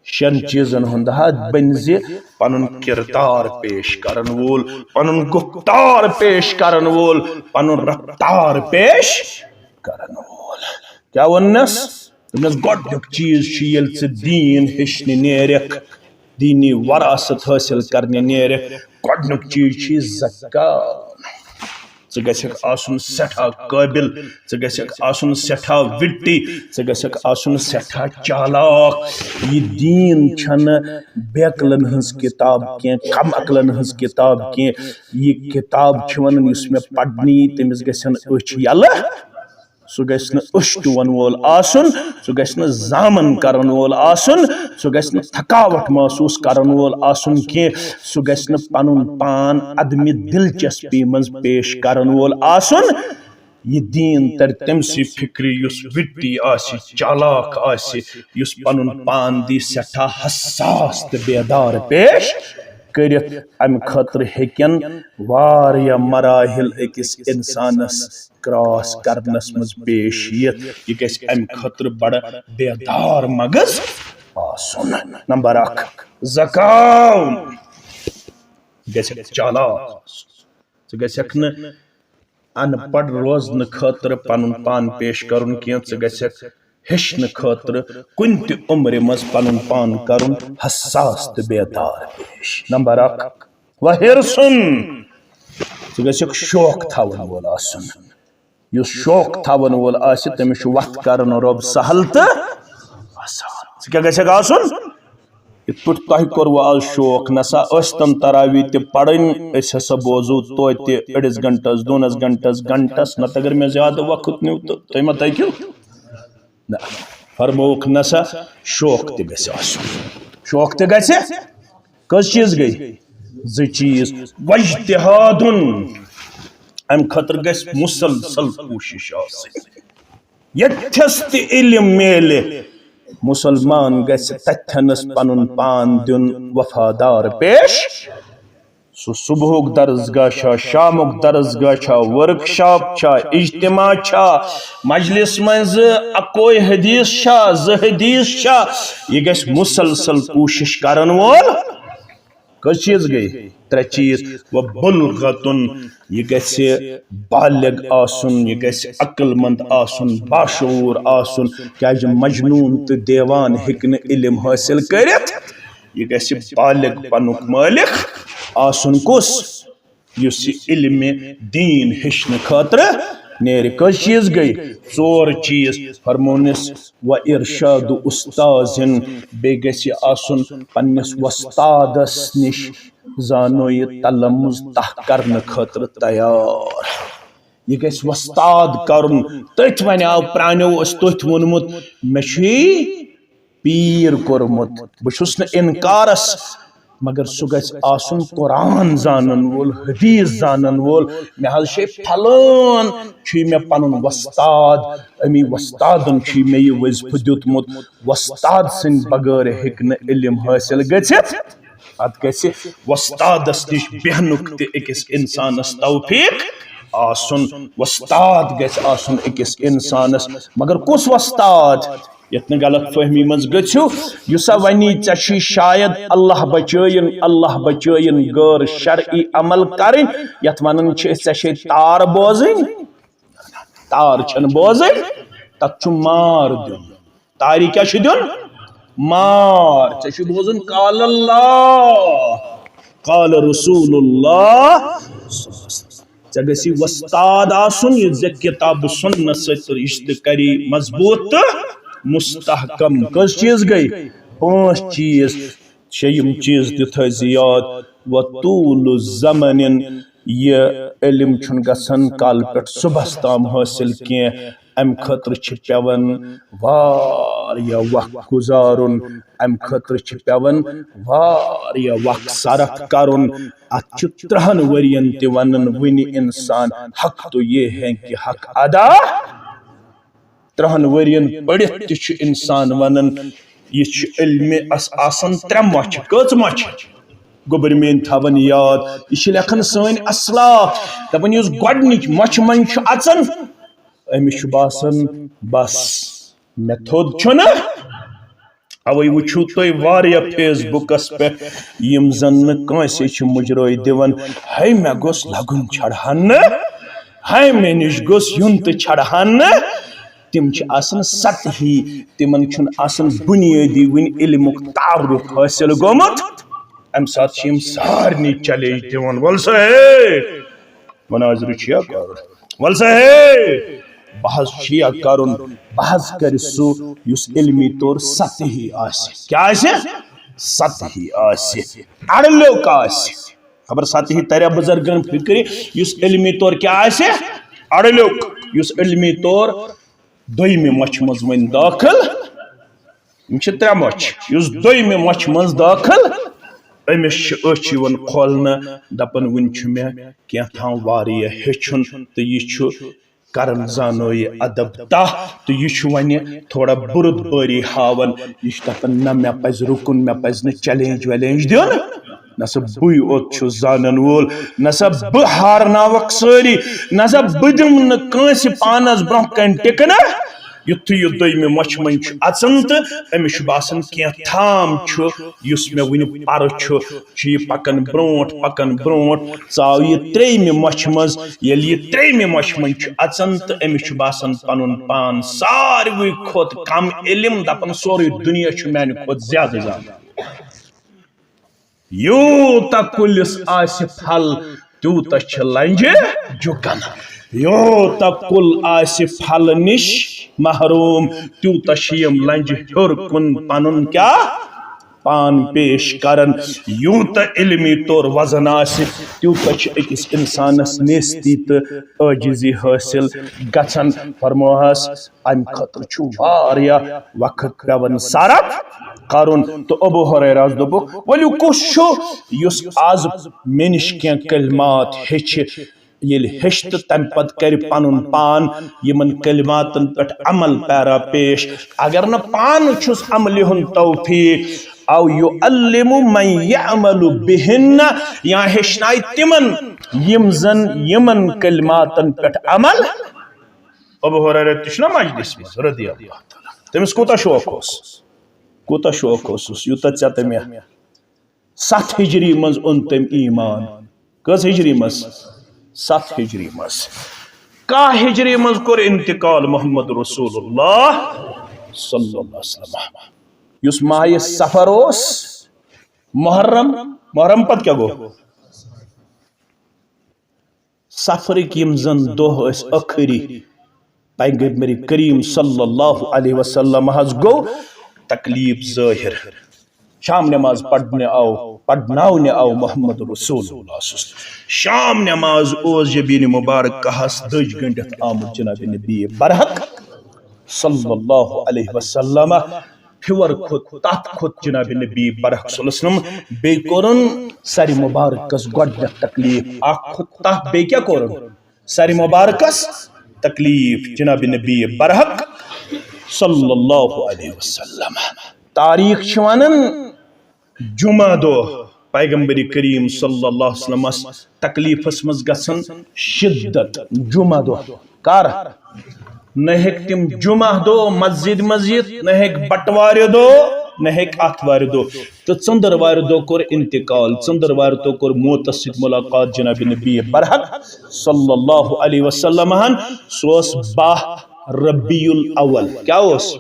شٮ۪ن چیٖزن ہُنٛد حد بنہِ زِ پنُن کردار پیش کرن وول، پنُن گفتار پیش کرن وول، پنُن رفتار پیش کرن وول۔ کیٛاہ ووٚننس؟ دوٚپنس، گۄڈنیُک چیٖز چھُ، ییٚلہِ ژٕ دیٖن ہیٚچھنہِ نیرکھ، دیٖنی وراثت حٲصِل کرنہِ نیرکھ، گۄڈنیُک چیٖز چھُ یہِ زکوٰۃ۔ ژٕ گژھکھ آسُن سٮ۪ٹھاہ قٲبِل، ژٕ گژھکھ آسُن سٮ۪ٹھاہ وِٹی، ژٕ گژھکھ آسُن سٮ۪ٹھاہ چالاک۔ یہِ دیٖن چھَنہٕ بے عقلن ہٕنٛز کِتاب کینٛہہ، کم عقلن ہٕنٛز کِتاب کینٛہہ۔ یہِ کِتاب چھِ وَنان، یُس مےٚ پَرنہِ یی، تٔمِس گژھن أچھ یَلہٕ۔ سُہ گژھِ نہٕ أچھ ٹُوَن وول آسُن، سُہ گژھِ نہٕ زامَن کَرَن وول آسُن، سُہ گژھِ نہٕ تھکاوَٹھ محسوٗس کَرَن وول آسُن کینٛہہ۔ سُہ گژھِ نہٕ پَنُن پان عدمِ دِلچسپی منٛز پیش کَرَن وول آسُن۔ یہِ دیٖن تَرِ تٔمۍ سٕے فِکرِ، یُس وِٹی آسہِ، چالاک آسہِ، یُس پَنُن پان دی سٮ۪ٹھاہ حساس تہٕ بیدار پیش کٔرِتھ۔ اَمہِ خٲطرٕ ہیٚکن واریاہ مراحل أکِس اِنسانَس کراس کرنس منٛز پیش یِتھ۔ یہِ گژھِ امہِ خٲطرٕ بڑٕ بیدار مغز آسُن۔ نمبر اکھ، زکاو گژھِ چالاک آسُن۔ ژٕ گژھکھ نہٕ ان پڑھ روزنہٕ خٲطرٕ پنُن پان پیش کرُن کینٛہہ، ژٕ گژھکھ ہیٚچھنہٕ خٲطرٕ کُنہِ تہِ عمرِ منٛز پنُن پان کرُن حساس تہٕ بیدار پیش۔ نمبر اکھ، وحرصن، ژٕ گژھکھ شوق تھاوَن وول آسُن۔ یُس شوق تھاوَن وول آسہِ، تٔمِس چھُ وَتھ کَرُن رۄب سہل تہٕ آسان۔ ژٕ کیٛاہ گژھکھ آسُن؟ یِتھ پٲٹھۍ تۄہہِ کوٚروٕ آز شوق، نسا ٲسۍ تَن تراوی تہِ پَرٕنۍ، أسۍ ہسا بوزو توتہِ أڑِس گھنٹَس، دوٗنَس گھنٹَس، گھنٹَس، نَتہٕ اگر مےٚ زیادٕ وقت نیوٗ تہٕ تُہۍ ما تٔکِو؟ نہ، فرمووُکھ، نسا شوق تہِ گژھِ آسُن۔ شوق تہِ گژھِ۔ کٔژ چیٖز گٔے؟ زٕ چیٖز۔ واجتہادُن، اَمہِ خٲطرٕ گژھِ مُسلسل کوٗشِش آسٕنۍ۔ ییٚتھٮ۪س تہِ علم میلہِ، مُسلمان گژھِ تَتھٮ۪نَس پَنُن پان دیُن وفادار پیش۔ سُہ صبحُک درسگاہ چھا، شامُک درسگاہ چھا، ورکشاپ چھا، اجتماع چھا، مجلس منٛز اکوے حدیث چھا، زٕ حدیث چھا، یہِ گژھِ مُسلسل کوٗشِش کرن وول۔ کٔژ چیٖز گٔے؟ ترٛےٚ چیٖز۔ و بلغتن، یہِ گژھِ بالغ آسُن، یہِ گژھِ عقل مند آسُن، باشعوٗر آسُن، کیازِ مجنوٗن تہٕ دیوان ہیٚکہِ نہٕ علم حٲصِل کٔرِتھ۔ یہِ گژھِ بالغ پنُک مٲلِک آسُن کُس؟ یُس یہِ علمِ دیٖن ہیٚچھنہٕ خٲطرٕ نیرِ۔ کٔژ چیٖز گٔے؟ ژور چیٖز۔ فرمونس، و ارشاد استاذن، بیٚیہِ گژھِ آسُن پننِس وۄستادس نِش زانو یہِ تلمُز تہ کرنہٕ خٲطرٕ تیار۔ یہِ گژھِ وۄستاد کرُن۔ تٔتھۍ وَنیٛاو، پرٛانیو اوس تٔتھۍ ووٚنمُت، مےٚ چھُے پیٖر کوٚرمُت۔ بہٕ چھُس نہٕ اِنکارَس، مگر سُہ گژھِ آسُن قرآن زانَن وول، حدیث زانَن وول۔ مےٚ حظ چھے پھلٲن، چھُے مےٚ پَنُن وۄستاد، اَمی وۄستادَن چھُے مےٚ یہِ وظیفہٕ دیُتمُت۔ وۄستاد سٕنٛدِ بغٲر ہیٚکہِ نہٕ علم حٲصِل گٔژھِتھ۔ اتھ گژھِ وۄستادس نِش بیہنُک تہِ أکِس انسانس توفیق آسُن۔ وۄستاد گژھِ آسُن أکِس انسانس، مگر کُس وۄستاد؟ یتھ نہٕ غلط فہمی منٛز گٔژھِو، یُس سا ونی ژےٚ چھُے شاید اللہ بچٲیِن، اللہ بچٲیِن غٲر شرعی عمل کرٕنۍ، یتھ ونان چھِ أسۍ ژےٚ چھے تار بوزٕنۍ، تار چھنہٕ بوزٕنۍ، تتھ چھُ مار دیُن۔ تارِ کیٛاہ چھُ دیُن؟ مار۔ ژےٚ چھُ بوزُن، قال اللہ، قال رسول اللہ۔ ژےٚ گژھی وۄستاد آسُن، یُس ژےٚ کتاب و سنت سۭتۍ رشتہٕ کری مضبوط تہٕ مستحکم۔ کٔژ چیٖز گٔے؟ پانٛژھ چیٖز۔ شیٚیِم چیٖز تہِ تھٲیزِ یاد، وطول زمن، یہِ علم چھُنہٕ گژھان کالہٕ پٮ۪ٹھ صبحس تام حٲصِل کینٛہہ۔ امہِ خٲطرٕ چھِ پٮ۪وان واریاہ وقت گُزارُن، امہِ خٲطرٕ چھِ پٮ۪وان واریاہ وقت صرف کرُن۔ اتھ چھِ ترٛہن ؤرین تہِ ونان وُنہِ انسان، حق تو یہ ہے کہ حق ادا۔ ترٛہن ؤرین پٔرِتھ تہِ چھُ انسان ونان، یہِ چھُ علمِ اس آسان ترٛےٚ مۄچھِ۔ کٔژ مۄچھِ؟ گوٚبرۍ میٲنۍ تھاوان یاد، یہِ چھِ لیکھان سٲنۍ اسلاف، دپان یُس گۄڈنِچ مۄچھِ منٛز چھُ اژان، أمِس چھُ باسان بس مےٚ تھوٚد چھُنہٕ۔ اوے وٕچھِو تُہۍ واریاہ فیس بُکس پٮ۪ٹھ یِم زن نہٕ کٲنٛسے چھِ مُجرٲے دِوان، ہے مےٚ گوٚژھ لگُن چھڑہن نہٕ، ہے مےٚ نِش گوٚژھ یُن تہٕ چھڑہن نہٕ۔ تِم چھِ آسان سطحی، تِمن چھُنہٕ آسان بُنیٲدی وٕنہِ علمُک تعارُف حٲصِل گوٚمُت۔ امہِ ساتہٕ چھِ یِم سارنٕے چیلنج دِوان، وَل سا ہے، مناظرٕ چھُ یا کرُن۔ وَل سا ہے، بحث چھُ یا کرُن۔ بحث کرِ سُہ یُس علمی طور سطحی آسہِ۔ کیٛاہ آسہِ؟ سطحی آسہِ، اڑلیوٚک آسہِ۔ خبر سطحی تریا بزرگن فکرِ، یُس علمی طور کیٛاہ آسہِ؟ اڑلیوٚک۔ یُس علمی طور دوٚیمہِ مۄچھِ منٛز وۄنۍ دٲخل، یِم چھِ ترٛےٚ مۄچھِ۔ یُس دوٚیمہِ مۄچھِ منٛز دٲخل، أمِس چھِ أچھ یِوان کھولنہٕ، دَپان، "وُنہِ چھُ مےٚ کینٛہہ تام واریاہ ہیٚچھُن"، تہٕ یہِ چھُ کران زانو یہِ ادب تاہ، تہٕ یہِ چھُ وۄنۍ تھوڑا بُرد بٲری ہاوان۔ یہِ چھُ دَپان، "نہ، مےٚ پَزِ رُکُن، مےٚ پَزِ نہٕ چیلنج ویلنج دیُن۔ نہ سا بٕے اوت چھُس زانن وول، نہ سا بہٕ ہارناوکھ سٲری، نہ سا بہٕ دِمہٕ نہٕ کٲنٛسہِ پانَس برٛونٛہہ کَنہِ ٹِکنہٕ۔" یُتھُے یہِ دوٚیمہِ مۄچھِ منٛز چھُ اَژان تہٕ أمِس چھُ باسان، کینٛہہ تام چھُ، یُس مےٚ وُنہِ پَرٕ چھُ، چھُ یہِ پَکان برٛونٛٹھ، پَکان برٛونٛٹھ۔ ژاو یہِ ترٛیٚیمہِ مۄچھِ منٛز۔ ییٚلہِ یہِ ترٛیٚیمہِ مۄچھِ منٛز چھُ اَژان تہٕ أمِس چھُ باسان پَنُن پان ساروٕے کھۄتہٕ کَم علم، دَپان، سورُے دُنیا چھُ میٛانہِ کھۄتہٕ زیادٕ زانان۔ یوٗتاہ کُلِس آسہِ پھل، تیوٗتاہ چھِ لنجہِ جُکن۔ یوٗتاہ کُل آسہِ پھل نِش محروم، تیوٗتاہ چھِ یِم لنجہِ ہیوٚر کُن پنُن کیٛاہ؟ پان پیش کران۔ یوٗتاہ علمی طور وزن آسہِ، تیوٗتاہ چھِ أکِس اِنسانس نیستی تہٕ عٲجزی حٲصِل گژھان۔ فرموہس، امہِ خٲطرٕ چھُ واریاہ وقت پٮ۪وان صرف کرُن۔ تہٕ ابو ہریرہس دوٚپُکھ، ؤلِو، کُس چھُ یُس از مےٚ نِش کینٛہہ کلمات ہیٚچھِ، ییٚلہِ ہیٚچھِ تہٕ تمہِ پتہٕ کرِ پنُن پان یِمن کلماتن پٮ۪ٹھ عمل پیرا پیش؟ اگر نہٕ پانہٕ چھُس عملہِ ہُنٛد توفیق، او یعلم من یعمل بہن، یا ہیٚچھنایہِ تِمن یِم زن یِمن کلماتن پٮ۪ٹھ عمل۔ ابو ہریرہ تہِ چھُنہ مجلس منٛز رضی اللہ تعالیٰ۔ تٔمِس کوٗتاہ شوق اوس، کوٗتاہ شوق اوسُس، یوٗتاہ ژےٚ تہٕ مےٚ۔ ستھ ہجری منٛز اوٚن تٔمۍ ایمان۔ کٔژ ہجری منٛز؟ ستھ ہجری منٛز۔ کاہ ہجری منٛز کوٚر انتقال محمد رسول اللہ صلی اللہ علیہ وسلم۔ یُس ماہِ صفر اوس، محرم، محرم پتہٕ کیٛاہ گوٚو؟ صفرٕکۍ یِم زن دۄہ ٲسۍ ٲخری، پیغمبر کریم صلی اللہ علیہ وسلم حظ گوٚو تکلیف ظٲہر۔ شام نماز پرنہِ آو، پرناونہِ آو محمد رسول اللہ صلی اللہ علیہ وسلم۔ شام نماز اوس جبین مبارکہس دٔج گنڈِتھ آمُت جناب نبی برحق صلی اللہ علیہ وسلم۔ پھِوَر کھوٚت، تَتھ کھوٚت جناب نبی برحق صلی اللہ علیہ وسلم۔ بیٚیہِ کوٚرُن سَرِ مُبارکَس گۄڈٕنیٚتھ تکلیٖف۔ اَکھ کھوٚت تَتھ، بیٚیہِ کیٛاہ کوٚرُن؟ سَرِ مُبارکَس تکلیٖف۔ جناب نبی برحق صلی اللہ علیہ وسلم۔ تاریخ چھِ وَنان، جمعہ دۄہ پیغمبر کریم صلی اللہ علیہ وسلمس تکلیفس منٛز گژھن شدت۔ جمعہ دۄہ کر؟ نہ ہیٚکہِ تِم جمعہ دۄہ مسجد منٛز یِتھ، نہ ہیٚکہِ بٹوارِ دۄہ، نہ ہیٚکہِ آتھوارِ دۄہ۔ تہٕ ژٔنٛدٕروارِ دۄہ کوٚر انتقال۔ ژٔنٛدٕروارِ دۄہ کوٚر موتس سۭتۍ ملاقات جناب نبی برحق صلی اللہ علیہ وسلم ہن۔ سُہ اوس باہ ربیع الاول۔ کیٛاہ اوس؟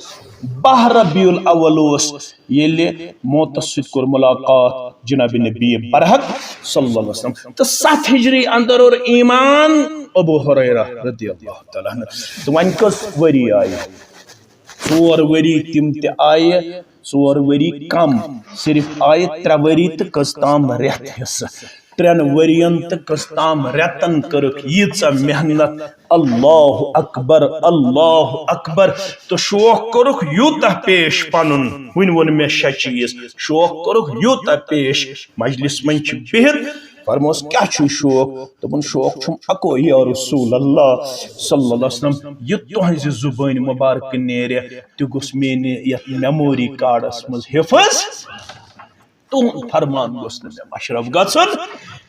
باہ ربیع الاول اوس، ییٚلہِ موتس سۭتۍ کوٚر ملاقات۔ جناب نبی برحق صلی اللہ علیہ وسلم۔ تہٕ ستھ ہجری اندر اور ایمان ابو ہریرہ رضی اللہ تعالیٰ عنہ۔ تہٕ وۄنۍ کٔژ ؤری آیہِ؟ ژور ؤری تِم تہِ آیہِ، ژور ؤری کم، صرف آیہِ ترٛےٚ ؤری تہٕ کٔژ تام رٮ۪تھ حصہٕ۔ ترٛٮ۪ن ؤرین تہٕ کٔژ تام رٮ۪تن کٔرٕکھ ییٖژاہ محنت۔ اللہ اکبر، اللہ اکبر۔ تہٕ شوق کوٚرُکھ یوٗتاہ پیش پنُن، وٕنہِ ووٚن مےٚ شےٚ چیٖز، شوق کوٚرُکھ یوٗتاہ پیش، مجلس منٛز چھِ بِہِتھ، فرموس، "کیٛاہ چھُے شوق؟" دوٚپُن، "شوق چھُم اَکوے یا رسول اللہ صلی اللہ علیہ وسلم، یہِ تُہٕنٛزِ زُبٲنۍ مُبارکہٕ نیرِ، تہِ گوٚژھ میٛانہِ یَتھ میموری کارڈس منٛز حِفظ۔ تُہُنٛد فرمان گوٚژھ نہٕ مےٚ مشرف گژھُن،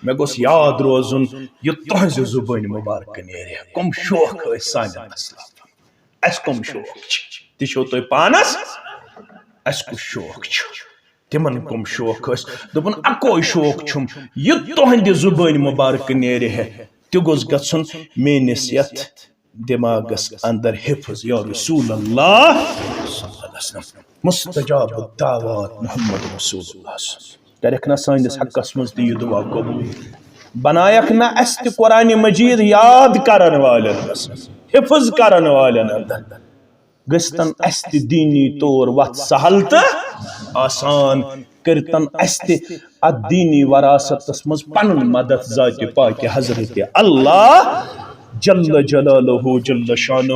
مےٚ گوٚژھ یاد روزُن، یہِ تُہٕنٛزِ زُبٲنۍ مُبارکہٕ نیرِ۔" کٕم شوق ٲسۍ سانٮ۪ن اسلافن؟ اَسہِ کٕم شوق چھِ؟ تہِ چھُو تُہۍ پانس، اَسہِ کُس شوق چھُ؟ تِمن کٕم شوق ٲسۍ؟ دوٚپُن، اَکوے شوق چھُم، یہِ تُہٕنٛدِ زُبٲنۍ مُبارکہٕ نیرِ ہے، تہِ گوٚژھ گژھُن میٲنِس یَتھ دٮ۪ماغس اندر حِفظ۔ یا رسول اللہ صلی اللہ علیہ وسلم، مستجاب الدعوات محمد رسول اللہ صلی اللہ علیہ وسلم۔ کرکھ نا سٲنِس حقس منٛز تہِ یہِ دعا قبول؟ بنایکھ نا اَسہِ تہِ قرآن مجید یاد کرن والٮ۪ن منٛز، حِفظ کرن والٮ۪ن اندر؟ گٔژھتن اَسہِ تہِ دیٖنی طور وَتھ سہل تہٕ آسان، کٔرتن اَسہِ تہِ اَتھ دیٖنی وراثتس منٛز پنُن مدد ذاتِ پاکِ حضرت اللہ جل جلالہ جل شانہ۔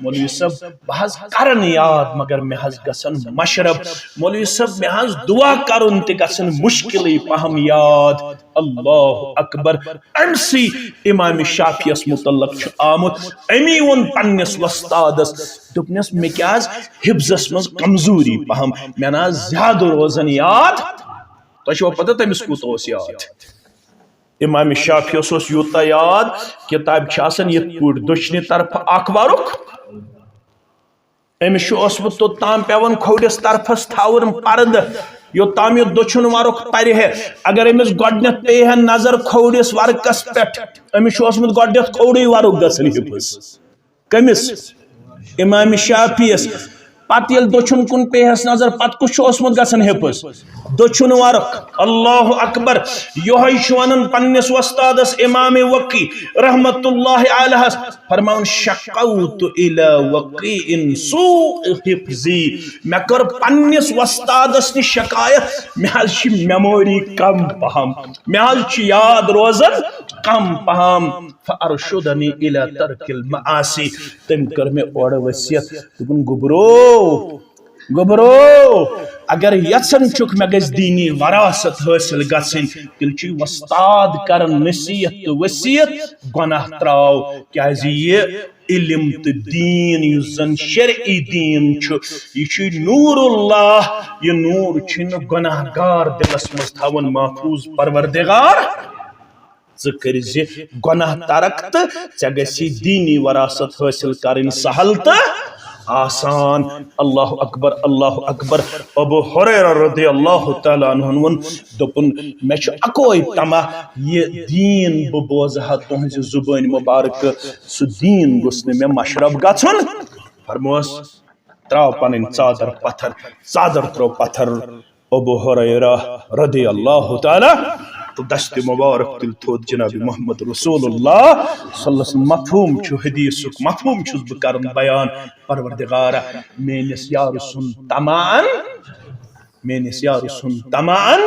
مولوی صٲب، بہٕ حظ کرن یاد، مگر مےٚ حظ گژھن مشرف۔ مولوی صٲب، مےٚ حظ دعا کرُن تہِ گژھن مشکلٕے پہم یاد۔ اللہ اکبر۔ أمۍ سٕے امام شافعیس متعلق چھُ آمُت، أمی ووٚن پننِس وۄستادس، دوٚپنس، "مےٚ کیٛاہ حظ حفظس منٛز کمزوری پہم، مےٚ نہ حظ زیادٕ روزان یاد۔" تۄہہِ چھوا پتہ تٔمِس کوٗتاہ اوس یاد؟ امام شافعیس اوس یوٗتاہ یاد، کِتابہِ چھِ آسان یِتھ پٲٹھۍ دٔچھنہِ طرفہٕ اکھ ورُق، أمِس چھُ اوسمُت توٚتام پٮ۪وان کھوورِس طرفس تھاوُن پردٕ، یوٚتام یہِ دٔچھُن ورُق پرِ ہے۔ اگر أمِس گۄڈٕنٮ۪تھ پیٚیہِ ہے نظر کھوورِس ورقس پٮ۪ٹھ، أمِس چھُ اوسمُت گۄڈٕنٮ۪تھ کھوورُے ورُق گژھان حفظ۔ کٔمِس؟ امام شافعیس۔ پتہٕ ییٚلہِ دٔچھُن کُن پیٚیہِ ہس نظر، پتہٕ کُس چھُ اوسمُت گژھان حفظ؟ دٔچھُن ورق۔ اللہ اکبر۔ یِہوٚے چھُ ونان پننِس وۄستادس امام وقی رحمت اللہ علیہس، فرماوان، "شکوت الی وقیع سوء حفظی"، مےٚ کٔر پننِس وۄستادس نِش شکایت، مےٚ حظ چھِ میموری کم پہم، مےٚ حظ چھِ یاد روزان کم پہم۔ فارشدنی الی ترک المعاصی، تٔمۍ کٔر مےٚ اورٕ وصیت، دوٚپُن، "گوٚبرو، گوٚبرو، اگر یژھان چھُکھ مےٚ گژھِ دیٖنی وراثت حٲصِل گژھٕنۍ، تیٚلہِ چھُے وۄستاد کران نصیحت تہٕ وصیت، گۄناہ تراو، کیازِ یہِ علم تہٕ دیٖن یُس زن شرعی دیٖن چھُ، یہِ چھُے نور اللہ، یہِ نور چھُے نہٕ گۄناہ گار دِلس منٛز تھاوان محفوظ پروردگار۔ ژٕ کٔرۍ زِ گۄناہ ترک تہٕ ژےٚ گژھی دیٖنی وراثت حٲصِل کرٕنۍ سہل تہٕ آسان۔" اللہ اکبر، اللہ اکبر۔ ابو ہریرہ رضی اللہ تعالیٰ عنہ ووٚن، دوٚپُن، "مےٚ چھُ اکوے طمع، یہِ دیٖن بہٕ بوزٕ ہا تُہنٛزِ زُبٲنۍ مبارکہٕ، سُہ دیٖن گوٚژھ نہٕ مےٚ مشرف گژھُن۔" فرموس، تراو پنٕنۍ ژادر پتھر، ژادر ترٲو پتھر۔ ابو ہریرہ رضی اللہ تعالیٰ تہٕ دست مبارک تُلۍ تھوٚد جناب محمد رسول اللہ صلی اللہ علیہ وسلم۔ مفہوم چھُ حدیثُک، مفہوم چھُس بہٕ کران بیان۔ پروردگارا، میٲنِس یارٕ سُنٛد طمعن، میٲنِس یارٕ سُنٛد طمعن،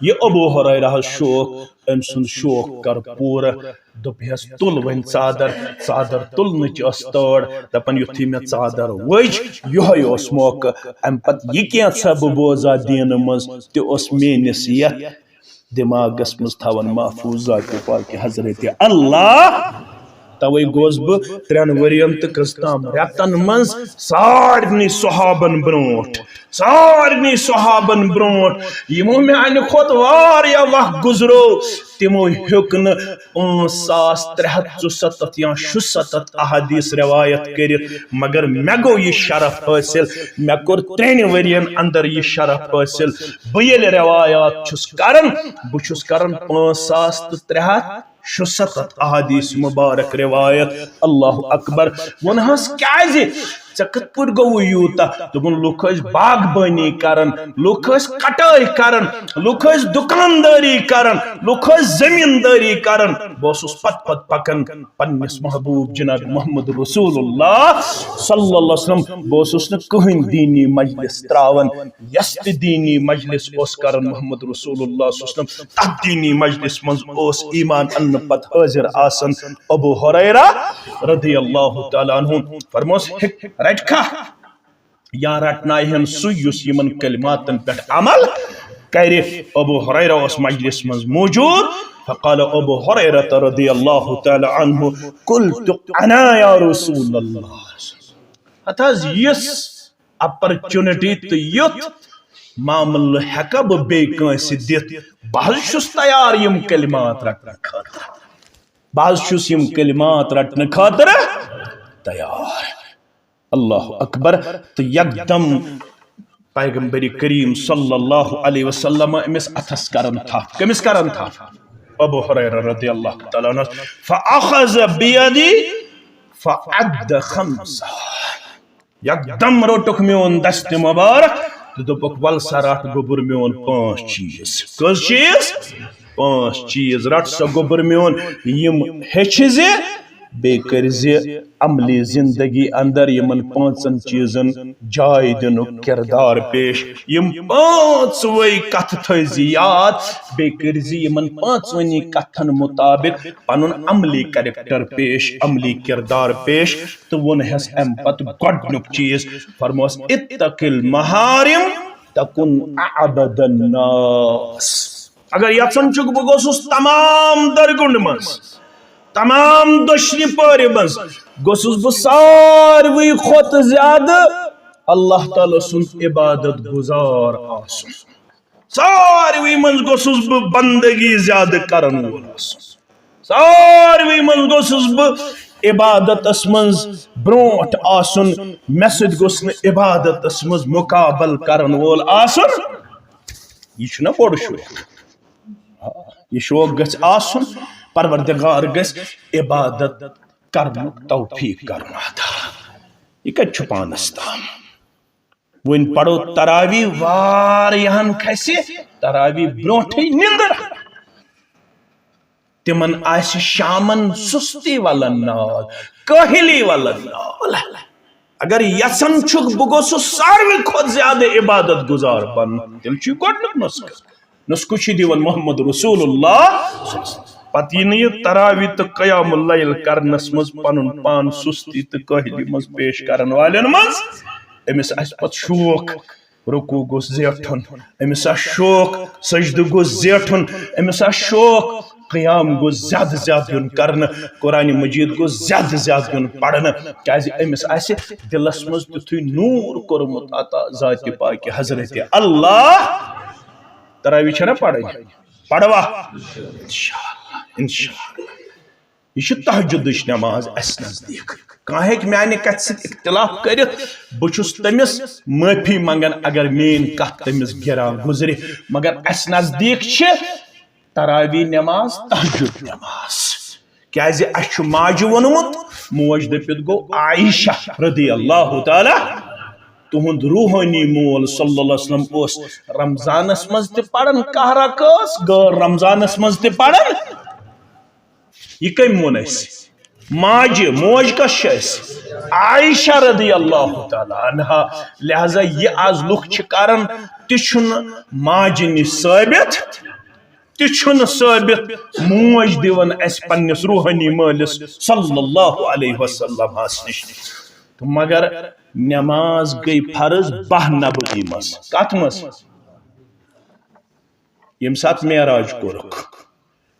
یہِ ابو ہریرہ ہس شوق، أمۍ سُنٛد شوق کر پوٗرٕ۔ دوٚپہَس، "تُل وۄنۍ ژادر۔" ژادر تُلنٕچ ٲس تٲڑ، دَپان، یُتھُے مےٚ ژادر ؤج، یِہوٚے اوس موقعہٕ۔ اَمہِ پتہٕ یہِ کینٛژھا بہٕ بوزا دیٖنہٕ منٛز، تہِ اوس میٲنِس یَتھ دٮ۪ماغَس منٛز تھاوان محفوٗظ ذاتِ پاکہِ حضرت اللہ۔ تَوَے گوس بہٕ ترٛٮ۪ن ؤرِین تہٕ کٔژتام رٮ۪تن منٛز سارنٕے صحابن برٛونٛٹھ، سارنٕے صحابن برٛونٛٹھ، یِمو میانہِ کھۄتہٕ واریاہ وق گُزرو، تِمو ہیوٚک نہٕ پانٛژھ ساس ترٛےٚ ہَتھ ژُسَتَتھ یا شُسَتَتھ احادیث روایت کٔرِتھ، مگر مےٚ گوٚو یہِ شرف حٲصِل، مےٚ کوٚر ترٛٮ۪نہِ ؤرین اندر یہِ شرف حٲصِل۔ بہٕ ییٚلہِ روایات چھُس کران، بہٕ چھُس کران پانٛژھ ساس تہٕ ترٛےٚ ہَتھ شُسَتَتھ احادیث مبارک روایت۔ اللہ اکبر۔ ووٚنہَس، کیازِ؟ ژےٚ کِتھ پٲٹھۍ گوٚوُے یوٗتاہ؟ دوٚپُن، لُکھ ٲسۍ باغبٲنی کران، لُکھ ٲسۍ کٹٲے کران، لُکھ ٲسۍ دُکاندٲری کران، لُکھ ٲسۍ زٔمیٖندٲری کران۔ بہٕ اوسُس پتہٕ پتہٕ پکان پننِس محبوب جناب محمد رسول اللہ صلی اللہ علیہ وسلم۔ بہٕ اوسُس نہٕ کٕہٕنۍ دیٖنی مجلس تراوان۔ یۄس تہِ دیٖنی مجلس اوس کران محمد رسول اللہ صلی اللہ علیہ وسلم، تتھ دیٖنی مجلس منٛز اوس ایمان اننہٕ پتہٕ حٲضِر آسان ابو ہریرہ رضی اللہ تعالیٰ عنہ۔ فرموس، ہیٚک-، رٹکھا یا رٹناوِ ہن سُے یُس یِمن کلماتن پٮ۪ٹھ عمل کرِ۔ ابو ہریرہ اوس مجلس منٛز موجود۔ فقال ابو ہریرہ رضی اللہ تعالیٰ عنہ، قلت انا یا رسول اللہ۔ ہتہٕ حظ یِژھ opportunity تہٕ یُتھ معاملہٕ ہٮ۪کہٕ بہٕ بیٚیہِ کٲنٛسہِ دِتھ؟ بہٕ حظ چھُس تیار یِم کلمات رٹنہٕ خٲطرٕ۔ بہٕ حظ چھُس یِم کلمات رٹنہٕ خٲطرٕ تیار۔ اللہ اکبر۔ تہٕ یکدم پیغمبر کریم صلی اللہ علیہ وسلم أمِس اتھس کران تھپھ۔ کٔمِس کران تھپھ؟ ابو ہریرہ رضی اللہ تعالیٰ عنہ۔ فاخذ بیدی فعد خمسہ۔ یکدم روٚٹُکھ میون دستِ مبارک تہٕ دوٚپُکھ، "ول سا رٹھ گوٚبُر میون پانٛژھ چیٖز۔" کٔژ چیٖز؟ پانٛژھ چیٖز۔ رٹ سا گوٚبُر میون، یِم ہیٚچھِ زِ بیٚیہِ کٔرۍ زِ عملی زندگی اندر یِمن پانٛژن چیٖزن جاے دِنُک کردار پیش۔ یِم پانٛژوے کتھٕ تھٲوۍ زِ یاد، بیٚیہِ کٔرۍ زِ یِمن پانٛژوٕنی کتھن مطابق پنُن عملی character پیش، عملی کردار پیش۔ تہٕ ووٚن ہس امہِ پتہٕ گۄڈنیُک چیٖز، فرموس، "اتق المحارم تکن اعبد الناس۔" اگر یژھان چھُکھ بہٕ گوٚژھُس تمام درگُنڈ منٛز، تمام دٔچھنہِ پورِ منٛز گوٚژھُس بہٕ ساروٕے کھۄتہٕ زیادٕ اللہ تعالیٰ سُنٛد عبادت گُزار آسُن، ساروٕے منٛز گوٚژھُس بہٕ بندگی زیادٕ کرن وول آسُن، ساروٕے منٛز گوٚژھُس بہٕ عبادتس منٛز برونٛٹھ آسُن، مےٚ سۭتۍ گوٚژھ نہٕ عبادتس منٛز مُقابل کرن وول آسُن۔ یہِ چھُنہ بوٚڑ شوق؟ آ، یہِ شوق گژھِ آسُن، پروردگار گژھِ عبادت کرنُک توفیق کرُن عطا۔ یہِ کتہِ چھُ پانس تام؟ وۄنۍ پرو تراوی، واریاہن کھسہِ تراوی برونٹھٕے نِندٕر۔ تِمن آسہِ شامن سُستی ولن نال، کٲہلی ولن نال۔ اگر یژھان چھُکھ بہٕ گوٚژھُس ساروٕے کھۄتہٕ زیادٕ عبادت گزار بنُن، تیٚلہِ چھُ یہِ گۄڈنیُک نسخہٕ۔ نسخہٕ چھُ دِوان محمد رسول اللہ۔ پتہٕ یی نہٕ یہِ تراوی تہٕ قیام اللیل کرنس منٛز پنُن پان سُستی تہٕ کٲہلی منٛز پیش کرن والٮ۪ن منٛز۔ أمِس آسہِ پتہٕ شوق، رکوع گوٚژھ زیٹھُن، أمِس آسہِ شوق، سجدٕ گوٚژھ زیٹھُن، أمِس آسہِ شوق، قیام گوٚژھ زیادٕ زیادٕ یُن کرنہٕ، قرآن مجید گوٚژھ زیادٕ زیادٕ یُن پرنہٕ، کیازِ أمِس آسہِ دِلس منٛز تیُتھُے نوٗر کوٚرمُت عطا ذاتِ پاکہِ حضرت اللہ۔ تراویح چھےٚ نا پرٕنۍ؟ پروا؟ انشاءاللہ، انشاءاللہ۔ یہِ چھِ تہجدٕچ نماز اَسہِ نزدیٖک۔ کانٛہہ ہیٚکہِ میانہِ کتھِ سۭتۍ اختلاف کٔرِتھ، بہٕ چھُس تٔمِس معٲفی منٛگان اگر میٲنۍ کتھ تٔمِس گِران گُزرِ، مگر اَسہِ نزدیٖک چھِ تراویح نماز تہجد نماز۔ کیازِ اَسہِ چھُ ماجہِ ووٚنمُت، موج دٔپِتھ گوٚو عائشہ رضی اللہ تعالیٰ، تُہُنٛد روحٲنی مول صلی اللہ علیہ وسلم اوس رمضانس منٛز تہِ پران کاہ رکٲژ، غٲر رمضانس منٛز تہِ پران۔ یہِ کٔمۍ ووٚن اَسہِ؟ ماجہِ، موج کۄس چھِ اَسہِ؟ عائشہ رضی اللہ تعالیٰ عنہا۔ لہذا یہِ آز لُکھ چھِ کران، تہِ چھُنہٕ ماجہِ نِش ثٲبت، تہِ چھُنہٕ ثٲبت۔ موج دِوان اَسہِ پننِس روحٲنی مٲلِس صلی اللہ علیہ وسلمس نِش۔ تہٕ مگر نماز گٔے فرض باہ نبوی منٛز۔ کتھ منٛز؟ ییٚمہِ ساتہٕ معراج کوٚرُکھ،